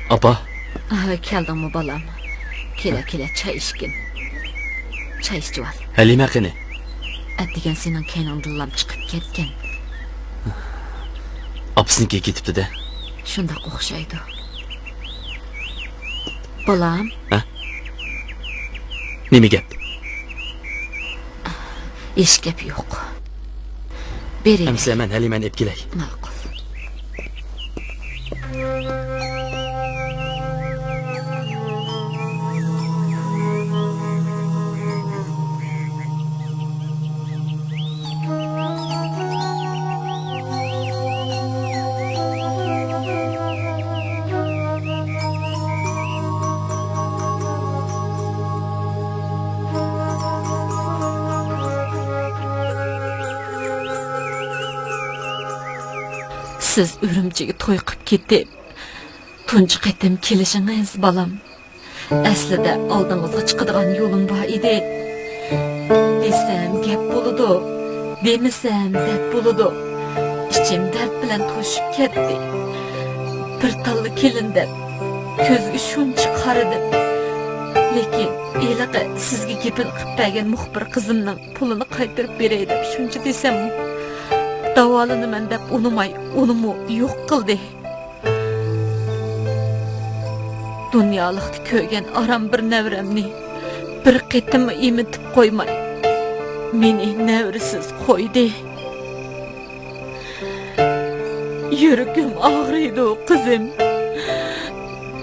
ئاپا. ئاھ، كەلدىڭمۇ، بالام؟ كېلە، كېلە، چاي ئىچكىن. چاي ئىچىۋال. ھەلىمە قېنى؟ ئەتىگەن سېنىڭ كەينىڭدىنلام چىقىپ كەتكەن. ئاپىسىنىڭكىگە كېتىپتۇ-دە. شۇنداق ئوخشايدۇ. بالام. ھە؟ نېمە گەپ؟ ھېچ گەپ يوق. بېرەي. ئەمسە مەن ھەلىمەنى ئېلىپ كېلەي. ماقۇل. سىز ئۈرۈمچىگە توي قىپ كېتىپ، تۇنجى قېتىم كېلىشىڭىز، بالام، ئەسلىدە ئالدىڭىزغا چىقىدىغان يولۇم بار ئىدى. دېسەم گەپ بولىدۇ، دېمىسەم دەپ بولىدۇ. ئىچىم دەرد بىلەن توشۇپ كەتتى. بىر تاللا كېلىن دەپ كۆزىگە شۇنچە قارىدىم. لېكىن ھېلىقى سىزگە گېپىنى قىپ بەرگەن مۇخبىر قىزىمنىڭ پۇلىنى قايتۇرۇپ بېرەي دەپ شۇنچە دېسەممۇ، داۋالىنىمەن دەپ ئۇنىماي، ئۇنىمۇ يوق قىلدى. دۇنيالىقتا كۆرگەن ئاران بىر نەۋرەمنى بىر قېتىممۇ ئېمىتىپ قويماي، مېنى نەۋرىسىز قويدى. يۈرىكىم ئاغرىيدۇ، قىزىم.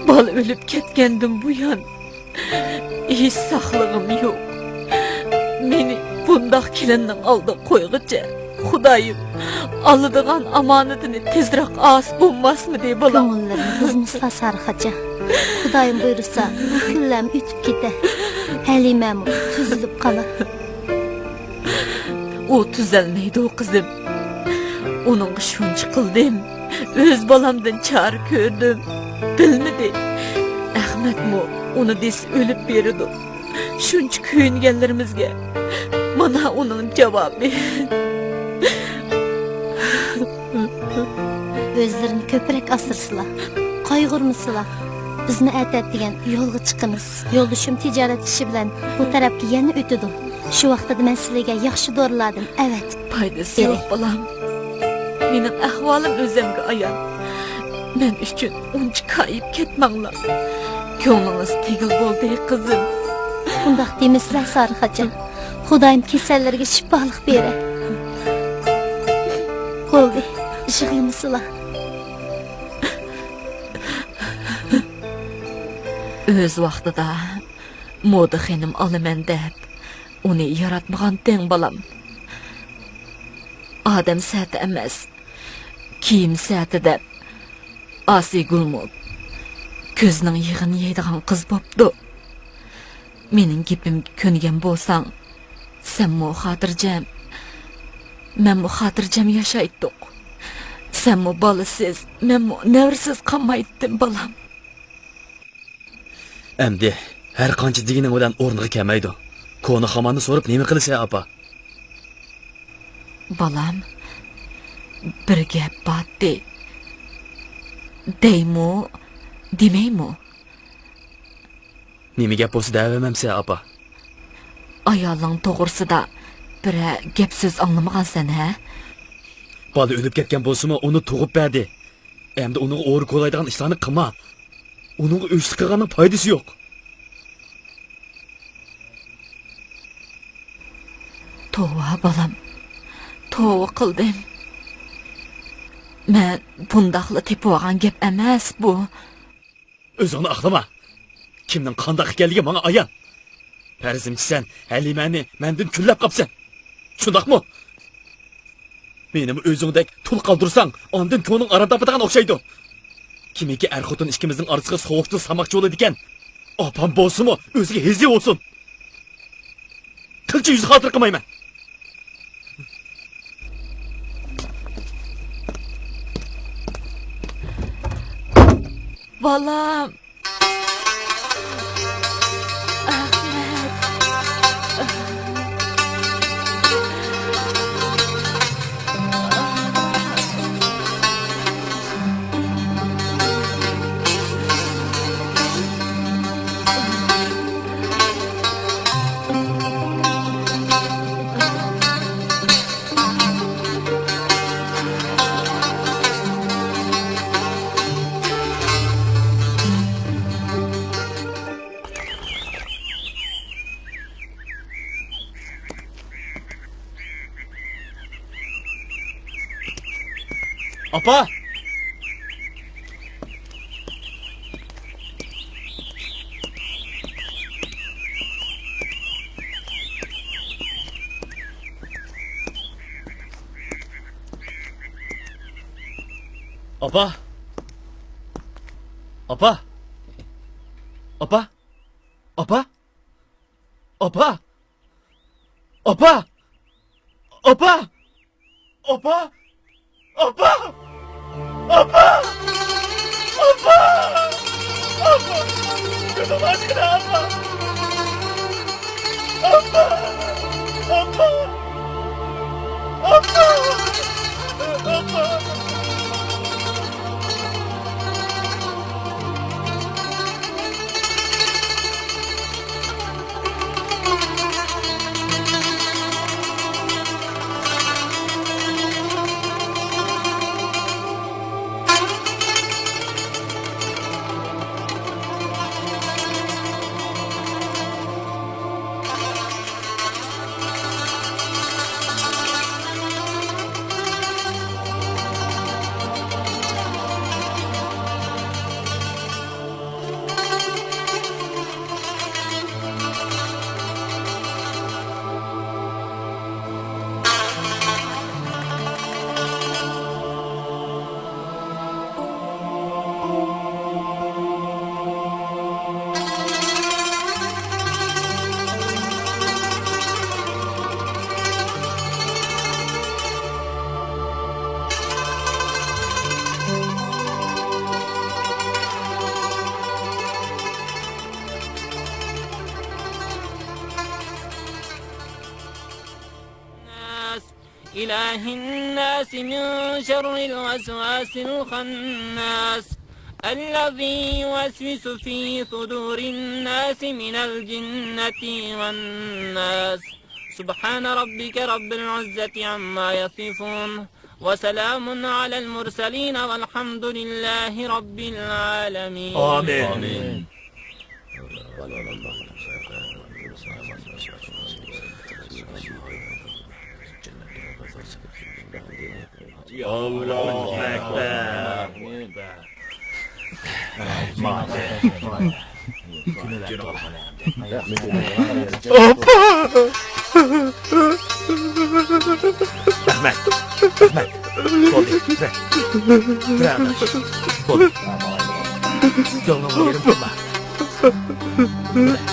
بالا ئۆلۈپ كەتكەندىن بۇيان، ھېچ ساقلىقىم يوق. مېنى بۇنداق كېلىننىڭ ئالدىغا قويغۇچە، خۇدايىم، ئالىدىغان ئامانىتىنى تېزرەك ئالسا بولماسمىدى، بالام؟ كۆڭۈللىرىنى بۇزمىسىلا، سارى خوجا. خۇدايىم بۇيرۇسا، بۇ كۈنلەرمۇ ئۆتۈپ كېتەر. ھەلىمەمۇ تۈزىلىپ قالار. ئۇ تۈزەلمەيدۇ، قىزىم. ئۇنىڭغا شۇنچە قىلدىم. ئۆز بالامدىن چارە كۆردۈم. بىلمىدى. ئەخمەتمۇ ئۇنى دېسە ئۆلۈپ بېرىدۇ. شۇنچە كۆيۈنگەنلىرىمىزگە مانا ئۇنىڭ جاۋابى. ئۆزلىرىنى كۆپرەك ئاسرىسىلا، قايغۇرمىسىلا. بىزمۇ ئەتە ئەتىگەن يولغا چىقىمىز. يولدىشىم تىجارەت ئىشى بىلەن بۇ تەرەپكە يەنە ئۆتىدۇ. شۇ ۋاقتىدا مەن سىلىگە ياخشى دورىلاردىن ئەۋەتىپ پايدىسى يوق، بېرەي. بالام. مېنىڭ ئەھۋالىم ئۆزۈمگە ئايان. مەن ئۈچۈن ئۇنچە كايىپ كەتمەڭلار. كۆڭلىڭىز تېگىل بولدى، قىزىم. ئۇنداق دېمىسىلە، سارى خوجا. خۇدايىم كېسەللەرگە شىپالىق بېرە. بولدى، يىغلىمىسىلا. ئۆز ۋاقتىدا مودا خېنىم ئالىمەن دەپ، ئۇنى ياراتمىغانتىڭ، بالام. ئادەم سەتى ئەمەس، كىيىم سەتى دەپ، ئاسىيگۈلمۇ كۆزنىڭ يېغىنى يەيدىغان قىز بوپتۇ. مېنىڭ گېپىمگە كۆنگەن بولساڭ، سەنمۇ خاتىرجەم، مەنمۇ خاتىرجەم ياشايتتۇق. سەنمۇ بالىسىز، مەنمۇ نەۋرىسىز قالمايتتىم، بالام. ئەمدى ھەر قانچە دېگىنىڭ بىلەن ئورنىغا كەلمەيدۇ. كونا خاماننى سورۇپ نېمە قىلىسەن، ئاپا؟ بالام، بىر گەپ بارتتى. دەيمۇ، دېمەيمۇ؟ نېمە گەپ بولسا دەۋەرمەمسەن، ئاپا؟ ئايالىڭ توغرىسىدا بىرەر گەپ سۆز ئاڭلىمىغانسەن، ھە؟ بالا ئۆلۈپ كەتكەن بولسىمۇ، ئۇنى تۇغۇپ بەردى. ئەمدى ئۇنىڭغا ئورا كولايدىغان ئىشلارنى قىلما. ئۇنىڭغا ئۆچلۈك قىلغاننىڭ پايدىسى يوق. توۋا، بالام، توۋا قىلدىم. مەن بۇنداقلا تېپىۋالغان گەپ ئەمەس بۇ. ئۆزۈڭنى ئاقلىما. كىمنىڭ قانداق ئىكەنلىكى ماڭا ئايان. پەرىزىمچە سەن ھەلىمەنى مەندىن كۈنلەپ قاپسەن. شۇنداقمۇ؟ مېنىمۇ ئۆزۈڭدەك تۇل قالدۇرساڭ، ئاندىن كۆڭلۈڭ ئارام تاپىدىغان ئوخشايدۇ. كىمكى ئەر-خوتۇن ئىككىمىزنىڭ ئارىسىغا سوغۇقچىلىق سالماقچى بولىدىكەن. ئاپام بولسىمۇ ئۆزىگە ھېزى بولسۇن. قىلچە يۈز خاتىرە قىلمايمەن. بالام. ئەخمەت. ئاپا! ئاپا! ئاپا! ئاپا! ئاپا! ئاپا! ئاپا! ئاپا! ئاپا! ئاپا! ئاپا! ئاپا! ئاپا! كۆزۈڭنى ئاچقىنا، ئاپا! ئاپا! ئاپا! ئاپا! ئاپا! الناس، إله الناس، من شر الوسواس الخناس، الذي يوسوس في صدور الناس من الجنة والناس. سبحان ربك رب العزة عما يصفون، وسلام على المرسلين، والحمد لله رب العالمين. آمين. آمين. ئاللاھۇ ئەكبەر. ئەخمەت، ئەخمەت، بولدى، بولدى. كۆڭلۈڭنى يېرىم قىلما.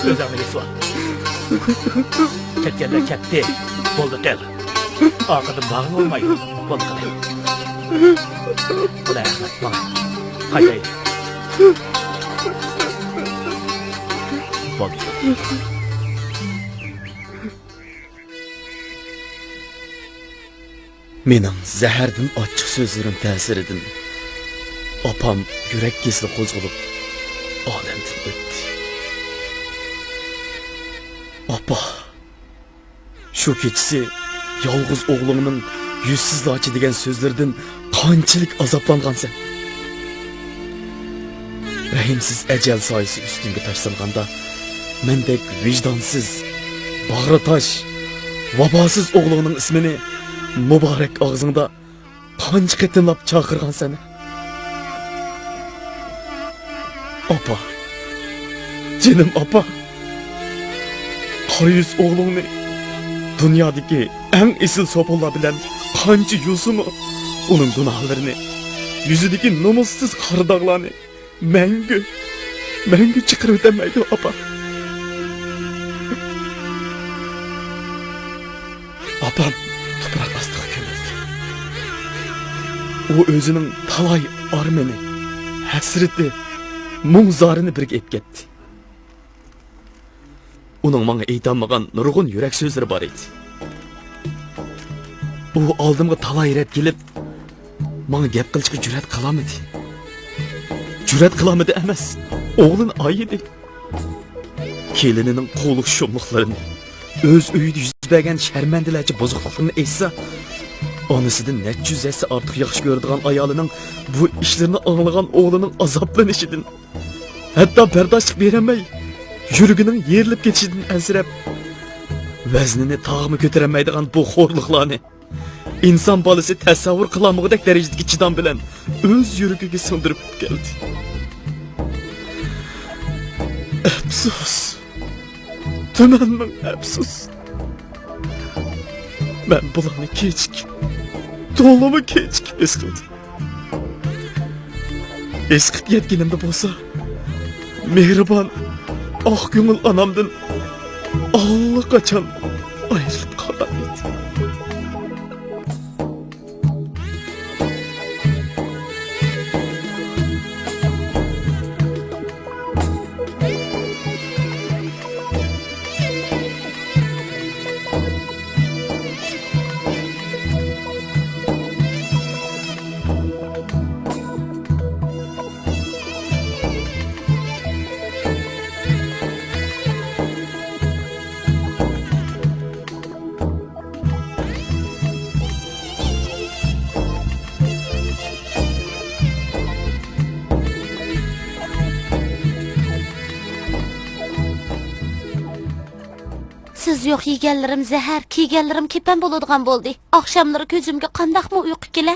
ئۆزۈڭنى بېسىۋال. كەتكەنلەر كەتتى. بولدى، قىل. ئارقىدىن بارغىلى بولمايدۇ. بولدى، قىل. بولە، ئەخمەت، ماڭا. قايتايلى. بولدى. مېنىڭ زەھەردىن ئاچچىق سۆزلىرىم تەسىرىدىن ئاپام يۈرەك كېسىلى قوزغىلىپ، ئالەمدىن ئۆتتى. ئاپا! شۇ كېچىسى يالغۇز ئوغلۇڭنىڭ يۈزسىز لاچا دېگەن سۆزلىرىدىن قانچىلىك ئازابلانغانسەن؟ رەھىمسىز ئەجەل سايىسى ئۈستۈڭگە تاشلانغاندا، مەندەك ۋىجدانسىز، باغرى تاش، ۋاپاسىز ئوغلۇڭنىڭ ئىسمىنى مۇبارەك ئاغزىڭدا قانچە قېتىملاپ چاقىرغان سەن؟ ئاپا، جېنىم ئاپا، قارا يۈز ئوغلۇڭنى دۇنيادىكى ئەڭ ئېسىل سوپۇنلار بىلەن قانچە يۇسىمۇ، ئۇنىڭ گۇناھلىرىنى، يۈزىدىكى نومۇسسىز قارا داغلارنى مەڭگۈ، مەڭگۈ چىقىرىۋېتەلمەيدۇ، ئاپا. ئاپام تۇپراق ئاستىغا كۆمۈلدى. ئۇ ئۆزىنىڭ تالاي ئارمىنى، ھەسرىتى، مۇڭ-زارىنى بىرگە ئېلىپ كەتتى. ئۇنىڭ ماڭا ئېيتالمىغان نۇرغۇن يۈرەك سۆزلىرى بار ئىدى. ئۇ ئالدىمغا تالاي رەت كېلىپ، ماڭا گەپ قىلىشقا جۈرئەت قىلالمىدى. جۈرئەت قىلالمىدى ئەمەس، ئوغلىنى ئايىدى. كېلىنىنىڭ قۇۋلۇق-شۇملۇقلىرىنى، ئۆز ئۆيىدە يۈز بەرگەن شەرمەندىلەرچە بۇزۇقلۇقلىرىنى ئېيتسا، ئانىسىدىن نەچچە يۈز ھەسسە ئارتۇق ياخشى كۆرىدىغان ئايالىنىڭ بۇ ئىشلىرىنى ئاڭلىغان ئوغلىنىڭ ئازابلىنىشىدىن، ھەتتا بەرداشلىق بېرەلمەي، يۈرىكىنىڭ يېرىلىپ كېتىشىدىن ئەنسىرەپ، ۋەزنىنى تاغمۇ كۆتۈرەلمەيدىغان بۇ خورلۇقلارنى ئىنسان بالىسى تەسەۋۋۇر قىلالمىغۇدەك دەرىجىدىكى چىدام بىلەن ئۆز يۈرىكىگە سىڭدۈرۈپ كەلدى. ئەپسۇس! تۈمەن مىڭ ئەپسۇس! مەن بۇلارنى كېچىكىپ، تولىمۇ كېچىكىپ ھېس قىلدىم. ئېسىقىپ يەتكىنىمدە بولسا، مېھرىبان، ئاق كۆڭۈل ئانامدىن ئاللىقاچان ئايرىلىپ قالغان ئىدى. سىز يوق يېگەنلىرىم زەھەر، كىيگەنلىرىم كېپەن بولىدىغان بولدى. ئاخشاملىرى كۆزۈمگە قانداقمۇ ئۇيقۇ كېلە؟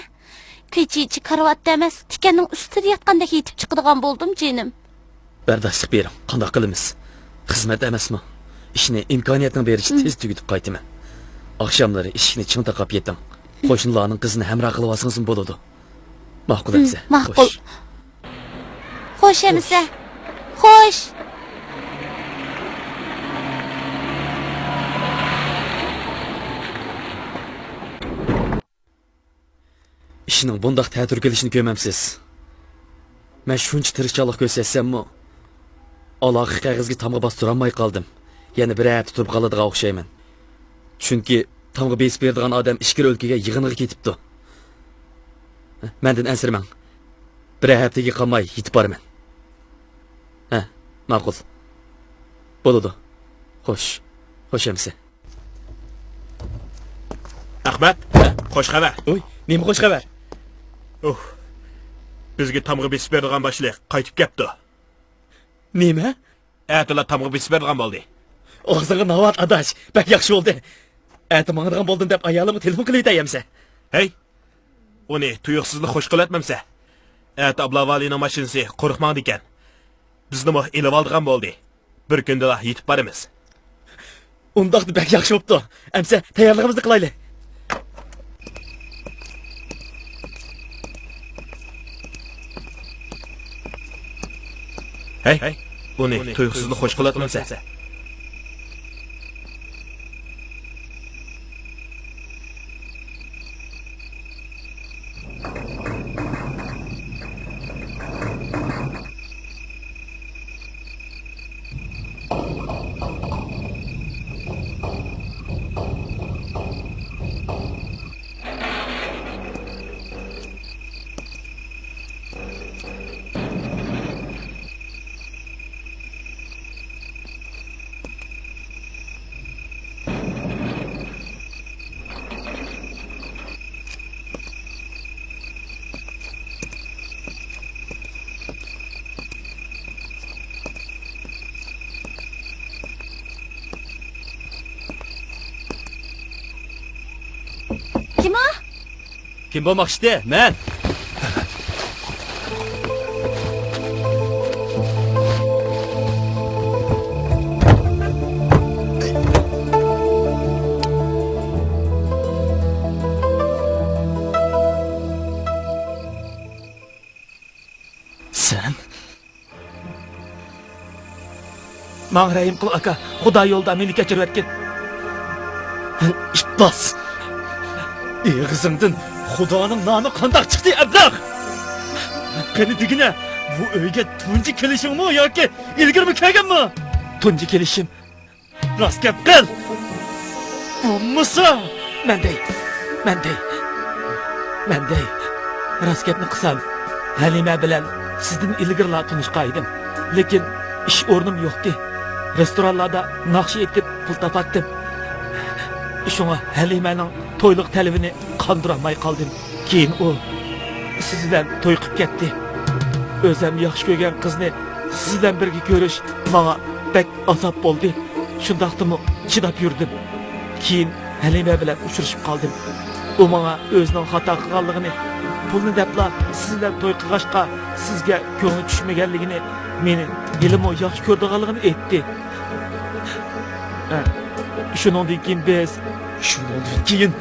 كېچىچە كارىۋاتتا ئەمەس، تىكەننىڭ ئۈستىدە ياتقاندەك يېتىپ چىقىدىغان بولدۇم، جېنىم. بەرداشلىق بېرىڭ، قانداق قىلىمىز؟ خىزمەت ئەمەسمۇ؟ ئىشنى ئىمكانىيەتنىڭ بېرىچە تېز تۈگىتىپ قايتىمەن. ئاخشاملىرى ئىشىكنى چىڭ تاقاپ يېتىڭ. قوشنىلارنىڭ قىزىنى ھەمراھ قىلىۋالسىڭىزمۇ بولىدۇ. ماقۇل ئەمىسە. ماقۇل. خوش. خوش ئەمىسە. خوش. ئىشنىڭ بۇنداق تەتۈر كېلىشىنى كۆرمەمسىز؟ مەن شۇنچە تىرىشچانلىق كۆرسەتسەممۇ، ئالاقە قەغىزىگە تامغا باستۇرالماي قالدىم. يەنە بىر ھەپتە تۇرۇپ قالىدىغان ئوخشايمەن. چۈنكى تامغا بېسىپ بېرىدىغان ئادەم ئىچكىرى ئۆلكىگە يىغىنغا كېتىپتۇ. مەندىن ئەنسىرىمەڭ. بىر ھەپتىگە قالماي يېتىپ بارىمەن. ھە، ماقۇل. بولىدۇ. خوش. خوش ئەمىسە. ئەخمەت، خوش خەۋەر. ۋوي، نېمە خوش خەۋەر؟ ئۇھ، بىزگە تامغا بېسىپ بېرىدىغان باشلىق قايتىپ كەپتۇ. نېمە؟ ئەتىلا تامغا بېسىپ بېرىدىغان بولدى. ئاغزىڭغا ناۋات، ئاداش، بەك ياخشى بولدى. ئەتە ماڭىدىغان بولدۇم دەپ ئايالىمغا تېلېفون قىلىۋېتەي ئەمىسە. ھەي، ئۇنى تۇيۇقسىزلا خوش قىلىۋەتمەمسە. ئەتە ئابلاۋالىنىڭ ماشىنىسى قۇرۇق ماڭىدىكەن. بىزنىمۇ ئېلىۋالىدىغان بولدى. بىر كۈندىلا يېتىپ بارىمىز. ئۇنداقتا بەك ياخشى بوپتۇ. ئەمسە تەييارلىقىمىزنى قىلايلى. ھەي، ئۇنى تۇيۇقسىزلا خوش قىلىۋەتمىسە. كىم بولماقچىدى؟ مەن. سەن؟ ماڭا رەھىم قىل، ئاكا. خۇدا يولىدا مېنى كەچۈرۈۋەتكىن. ئىپلاس! ئېغىزىڭدىن خۇدانىڭ نامى قانداق چىقتى، ئەبلەخ؟ قېنى دېگىنە، بۇ ئۆيگە تۇنجى كېلىشىڭمۇ ياكى ئىلگىرىمۇ كەلگەنمۇ؟ تۇنجى كېلىشىم. راست گەپ قىل! بولمىسا! مەن دەي، مەن دەي، مەن دەي. راست گەپنى قىلسام، ھەلىمە بىلەن سىزدىن ئىلگىرىلا تونۇشقان ئىدىم. لېكىن ئىش ئورنۇم يوقتى. رېستورانلاردا ناخشا ئېيتىپ پۇل تاپاتتىم. شۇڭا ھەلىمەنىڭ تويلۇق تەلىپىنى قاندۇرالماي قالدىم. كېيىن ئۇ سىز بىلەن توي قىلىپ كەتتى. ئۆزۈم ياخشى كۆرگەن قىزنى سىز بىلەن بىرگە كۆرۈش ماڭا بەك ئازاب بولدى. شۇنداقتىمۇ چىداپ يۈردۈم. كېيىن ھەلىمە بىلەن ئۇچرىشىپ قالدىم. ئۇ ماڭا ئۆزىنىڭ خاتا قىلغانلىقىنى، پۇلنى دەپلا سىز بىلەن توي قىلغاچقا سىزگە كۆڭلى چۈشمىگەنلىكىنى، مېنى ھېلىمۇ ياخشى كۆرىدىغانلىقىنى ئېيتتى. ھە، شۇنىڭدىن كېيىن بىز. شۇنىڭدىن كېيىن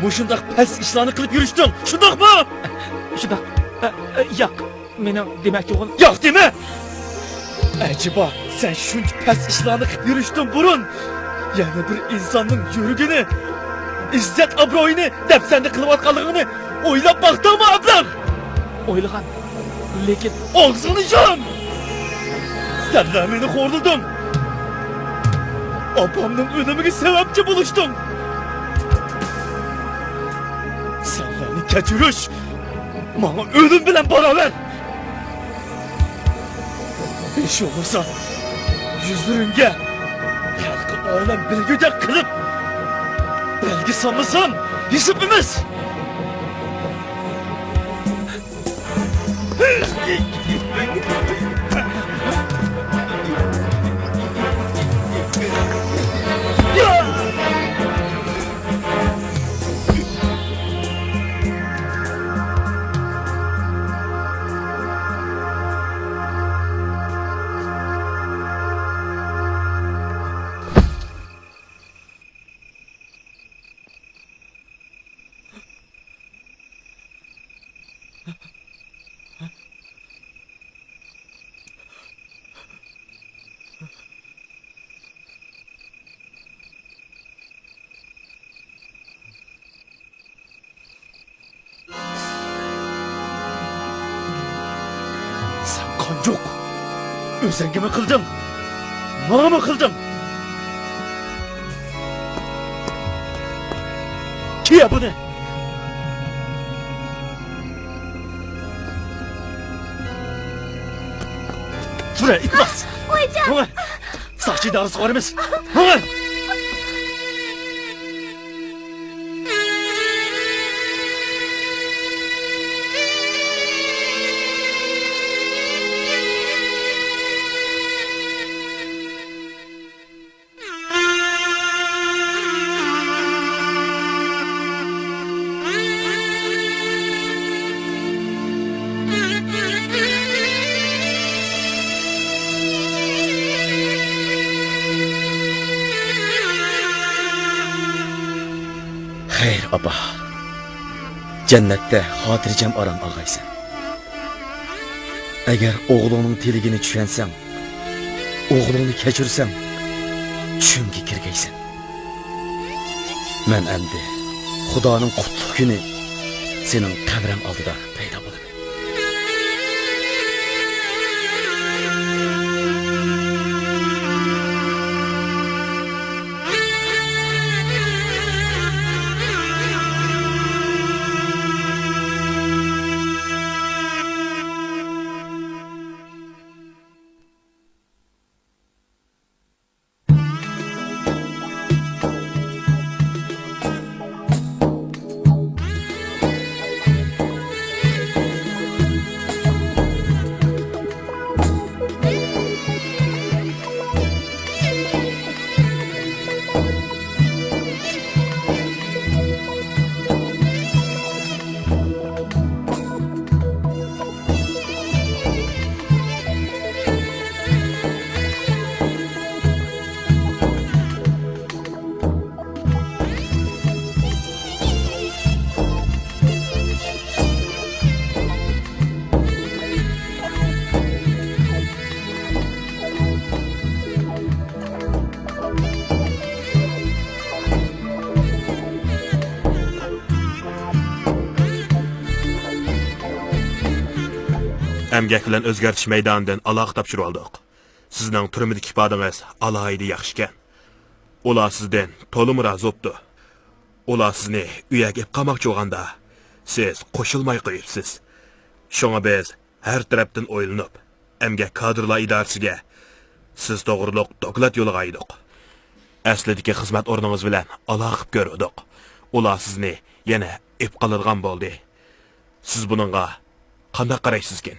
مۇشۇنداق پەس ئىشلارنى قىلىپ يۈرۈشتۈڭ، شۇنداقمۇ؟ شۇنداق. ئە، ئە، ياق، مېنىڭ دېمەكچى بولغىنىم. ياق دېمە! ئەجەبا، سەن شۇنچە پەس ئىشلارنى قىلىپ يۈرۈشتىن بۇرۇن، يەنە بىر ئىنساننىڭ يۈرىكىنى، ئىززەت-ئابرۇيىنى دەپسەندە قىلىۋاتقانلىقىڭنى ئويلاپ باقتىڭمۇ، ئەبلەخ؟ ئويلىغان، لېكىن. ئاغزىڭنى يۇم! سەنلەر مېنى خورلىدىڭ. ئاپامنىڭ ئۆلۈمىگە سەۋەبچى بولۇشتۇڭ. سەنلەرنى كەچۈرۈش ماڭا ئۆلۈم بىلەن باراۋەر. ھېچ بولمىسا، يۈزلىرىڭگە خەلققە ئالەم بىلگۈدەك قىلىپ بەلگە سالمىسام، ھېساب ئەمەس. سەن قانجۇق! ئۆزۈڭگىمۇ قىلدىڭ، ماڭىمۇ قىلدىڭ! كىيە بۇنى! تۇرە، ئىپلاس! ۋايجان! ماڭا! ساقچى ئىدارىسىغا بارىمىز! ماڭا! خەير، ئاپا. جەننەتتە خاتىرجەم ئارام ئالغايسەن. ئەگەر ئوغلۇڭنىڭ تىلىگىنى چۈشەنسەڭ، ئوغلۇڭنى كەچۈرسەڭ، چۈشۈڭگە كىرگەيسەن. مەن ئەمدى خۇدانىڭ قۇتلۇق كۈنى سېنىڭ قەبرەڭ ئالدىدا پەيدا بولىمەن. ئەمگەك بىلەن ئۆزگەرتىش مەيدانىدىن ئالاقە تاپشۇرۇۋالدۇق. سىزنىڭ تۈرمىدىكى ئىپادىڭىز ئالاھىدە ياخشىكەن. ئۇلار سىزدىن تولىمۇ رازى بوپتۇ. ئۇلار سىزنى ئۆيگە ئېلىپ قالماقچى بولغاندا، سىز قوشۇلماي قويۇپسىز. شۇڭا بىز ھەر تەرەپتىن ئويلىنىپ، ئەمگەك كادىرلار ئىدارىسىگە سىز توغرۇلۇق دوكلات يوللىغانىدۇق. ئەسلىدىكى خىزمەت ئورنىڭىز بىلەن ئالاقە قىلىپ كۆرۈۋىدۇق. ئۇلار سىزنى يەنە ئېلىپ قالىدىغان بولدى. سىز بۇنىڭغا قانداق قارايسىزكىن؟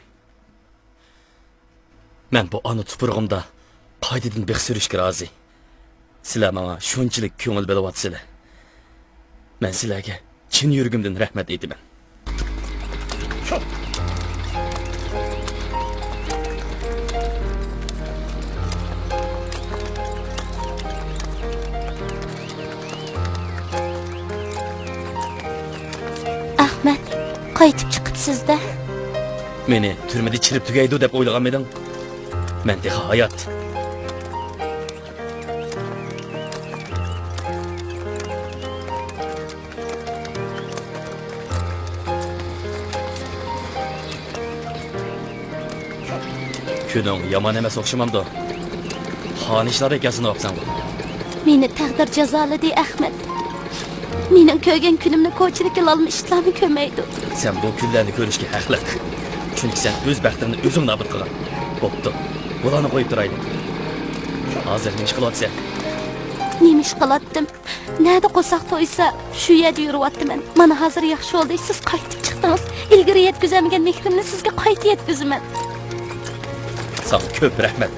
مەن بۇ ئانا تۇپرىقىمدا قايتىدىن بېقىش سۈرۈشكە رازى. سىلەر ماڭا شۇنچىلىك كۆڭۈل بۆلۈۋاتىسىلەر. مەن سىلەرگە چىن يۈرىكىمدىن رەھمەت ئېيتىمەن. ئەخمەت، قايتىپ چىقىپسىز-دە. مېنى تۈرمىدە چىرىپ تۈگەيدۇ دەپ ئويلىغانمىدىڭ؟ مەن تېخى ھايات. كۈنۈڭ يامان ئەمەس ئوخشىمامدۇ؟ خانىشلاردەك ياسىنىۋاپسەنغۇ. مېنى تەقدىر جازالىدى، ئەخمەت. مېنىڭ كۆرگەن كۈنۈمنى كوچىدىكى لالما ئىتلارمۇ كۆرمەيدۇ. سەن بۇ كۈنلەرنى كۆرۈشكە ھەقلىق. چۈنكى سەن ئۆز بەختىڭنى ئۆزۈڭ نابۇت قىلغان. بوپتۇ، بۇلارنى قويۇپ تۇرايلى. ھازىر نېمە ئىش قىلىۋاتىسەن؟ نېمە ئىش قىلاتتىم؟ نەدە قورساق تويسا، شۇ يەردە يۈرۈۋاتىمەن. مانا ھازىر ياخشى بولدى، سىز قايتىپ چىقتىڭىز. ئىلگىرى يەتكۈزەلمىگەن مېھرىمنى سىزگە قايتا يەتكۈزىمەن. ساڭا كۆپ رەھمەت.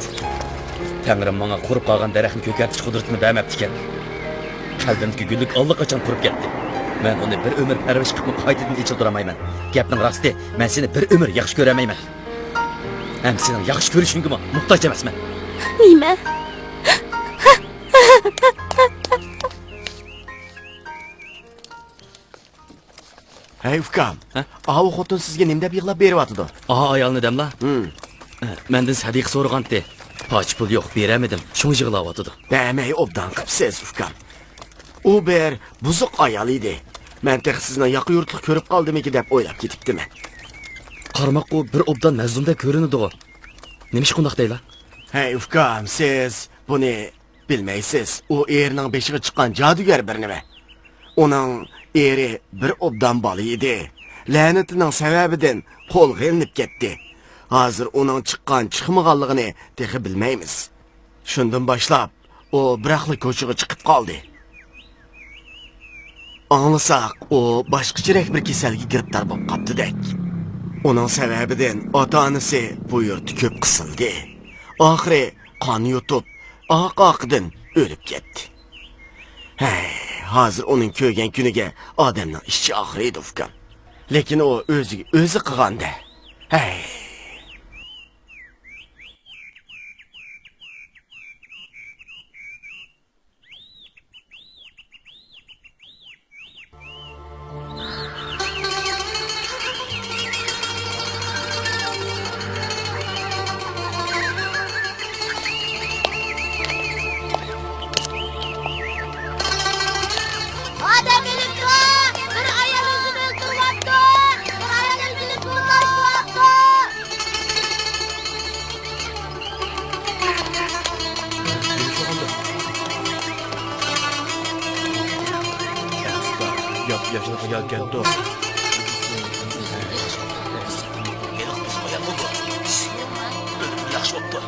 تەڭرىم ماڭا قۇرۇپ قالغان دەرەخنى كۆكەرتىش قۇدرىتىنى بەرمەپتىكەن. قەلبىمدىكى گۈللۈك ئاللىقاچان قۇرۇپ كەتتى. مەن ئۇنى بىر ئۆمۈر پەرۋىش قىلىپمۇ قايتىدىن ئېچىلدۇرالمايمەن. گەپنىڭ راستى، مەن سېنى بىر ئۆمۈر ياخشى كۆرەلمەيمەن. ھەم سېنىڭ ياخشى كۆرۈشۈڭگىمۇ موھتاج ئەمەسمەن. نېمە؟ ھەي، ئۇكام. ھە؟ ئاۋۇ خوتۇن سىزگە نېمە دەپ يىغلاپ بېرىۋاتىدۇ؟ ئاۋۇ ئايالنى دەملا؟ ھىم. مەندىن سەدىقە سورىغانتى. پاچە پۇل يوق، بېرەلمىدىم. شۇڭا يىغلاۋاتىدۇ. بەرمەي ئوبدان قىپسىز، ئۇكام. ئۇ بىر بۇزۇق ئايال ئىدى. مەن تېخى سىزنىڭ ياقا يۇرتلۇق كۆرۈپ قالدىمىكىن دەپ ئويلاپ كېتىپتىمەن. قارىماققۇ بىر ئوبدان مەزلۇمدەك كۆرۈنىدىغۇ. نېمىشقا ئۇنداق دەيلا؟ ھەي، ئۇكام، سىز بۇنى بىلمەيسىز، ئۇ ئېرىنىڭ بېشىغا چىققان جادۇگەر بىر نېمە. ئۇنىڭ ئېرى بىر ئوبدان بالا ئىدى. لەنىتىنىڭ سەۋەبىدىن قولغا ئېلىنىپ كەتتى. ھازىر ئۇنىڭ چىققان چىقمىغانلىقىنى تېخى بىلمەيمىز. شۇندىن باشلاپ ئۇ بىراقلا كوچىغا چىقىپ قالدى. ئاڭلىساق، ئۇ باشقىچىرەك بىر كېسەلگە گىرىپتار بولۇپ قاپتىدەك. ئۇنىڭ سەۋەبىدىن ئاتا-ئانىسى بۇ يۇرتتا كۆپ قىسىلدى. ئاخىرى قان يۇتۇپ، ئاق-ئاقىدىن ئۆلۈپ كەتتى. ھەي، ھازىر ئۇنىڭ كۆرگەن كۈنىگە ئادەمنىڭ ئىچى ئاغرىيدۇ، ئۇكام. لېكىن ئۇ ئۆزىگە ئۆزى قىلغان-دە. ھەي. ئادەم ئۆلۈپتۇ! بىر ئايال ئۆزىنى ئۆلتۈرۈۋاپتۇ! بىر ئايال ئۆزىنى بوغتاشتۇرۇۋاپتۇ! ياپ-ياشىل ئايال كەپتۇ. ھېلىقى بۇزۇق ئايال بولدى. ئۆلۈمى ياخشى بوپتۇ.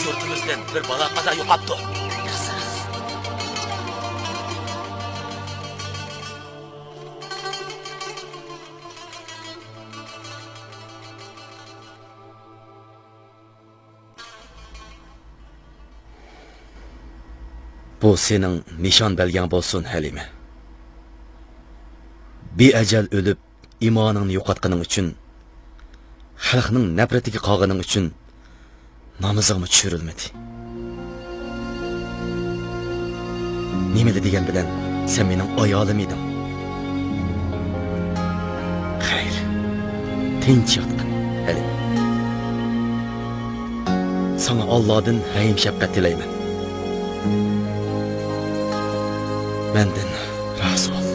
يۇرتىمىزدىن بىر بالا-قازا يوقاپتۇ. بۇ سېنىڭ نىشان بەلگەڭ بولسۇن، ھەلىمە. بىئەجەل ئۆلۈپ، ئىمانىڭنى يوقاتقىنىڭ ئۈچۈن، خەلقنىڭ نەپرىتىگە قالغىنىڭ ئۈچۈن نامىزىڭمۇ چۈشۈرۈلمىدى. نېمىلا دېگەن بىلەن سەن مېنىڭ ئايالىم ئىدىڭ. خەير، تىنچ ياتقىن، ھەلىم. ساڭا ئاللادىن رەھىم-شەپقەت تىلەيمەن. مەندىن رازى بول.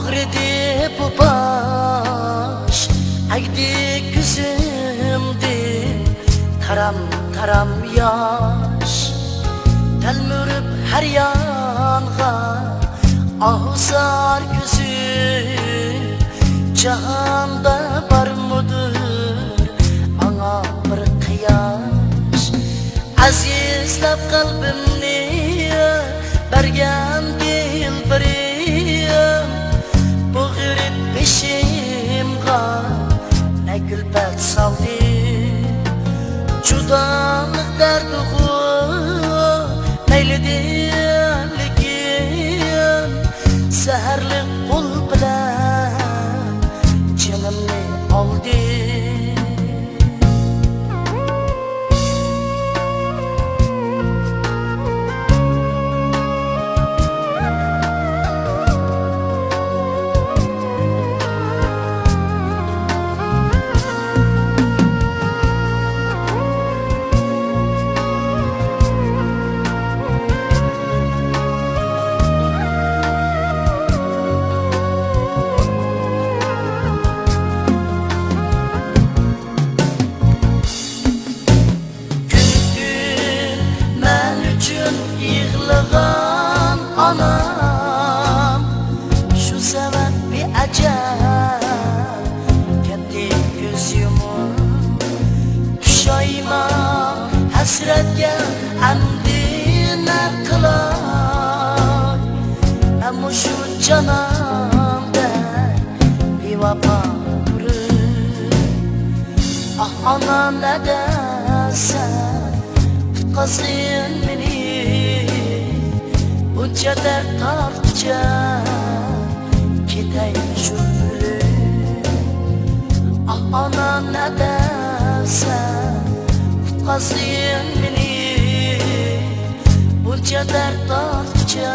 ئاغرىدى بۇ باش، ئەگدى كۆزۈمدىن تارام-تارام ياش. تەلمۈرۈپ ھەر يانغا ئاھۇ زار كۆزۈم، جاھاندا بارمىدۇر ئاڭا بىر قىياش؟ ئەزىزلەپ قەلبىمنى بەرگەن دىلبىرىم، بۇ غېرىب بېشىمغا نە كۈلپەت سالدى. جۇدالىق دەردىغۇ مەيلىدىن لېكىن، زەھەرلىك قول بىلەن جېنىمنى ئالدى. كۈن-كۈن مەن ئۈچۈن يىغلىغان ئانام، شۇ سەۋەبى ئەجەل كەتتى كۆز يۇمۇپ. پۇشايمان ھەسرەتكە ئەمدى نە قىلاي؟ مەنمۇ شۇ جاناندەك بىۋاپا تۇرۇپ، ئاھ ئانا نەدە سەن قۇتقازغىن مېنى، بۇنچە دەرد تارتقۇچە كېتەي شۇ ئۆلۈپ. ئاھ ئانا نەدە سەن قۇتقازغىن مېنى، بۇنچە دەرد تارتقۇچە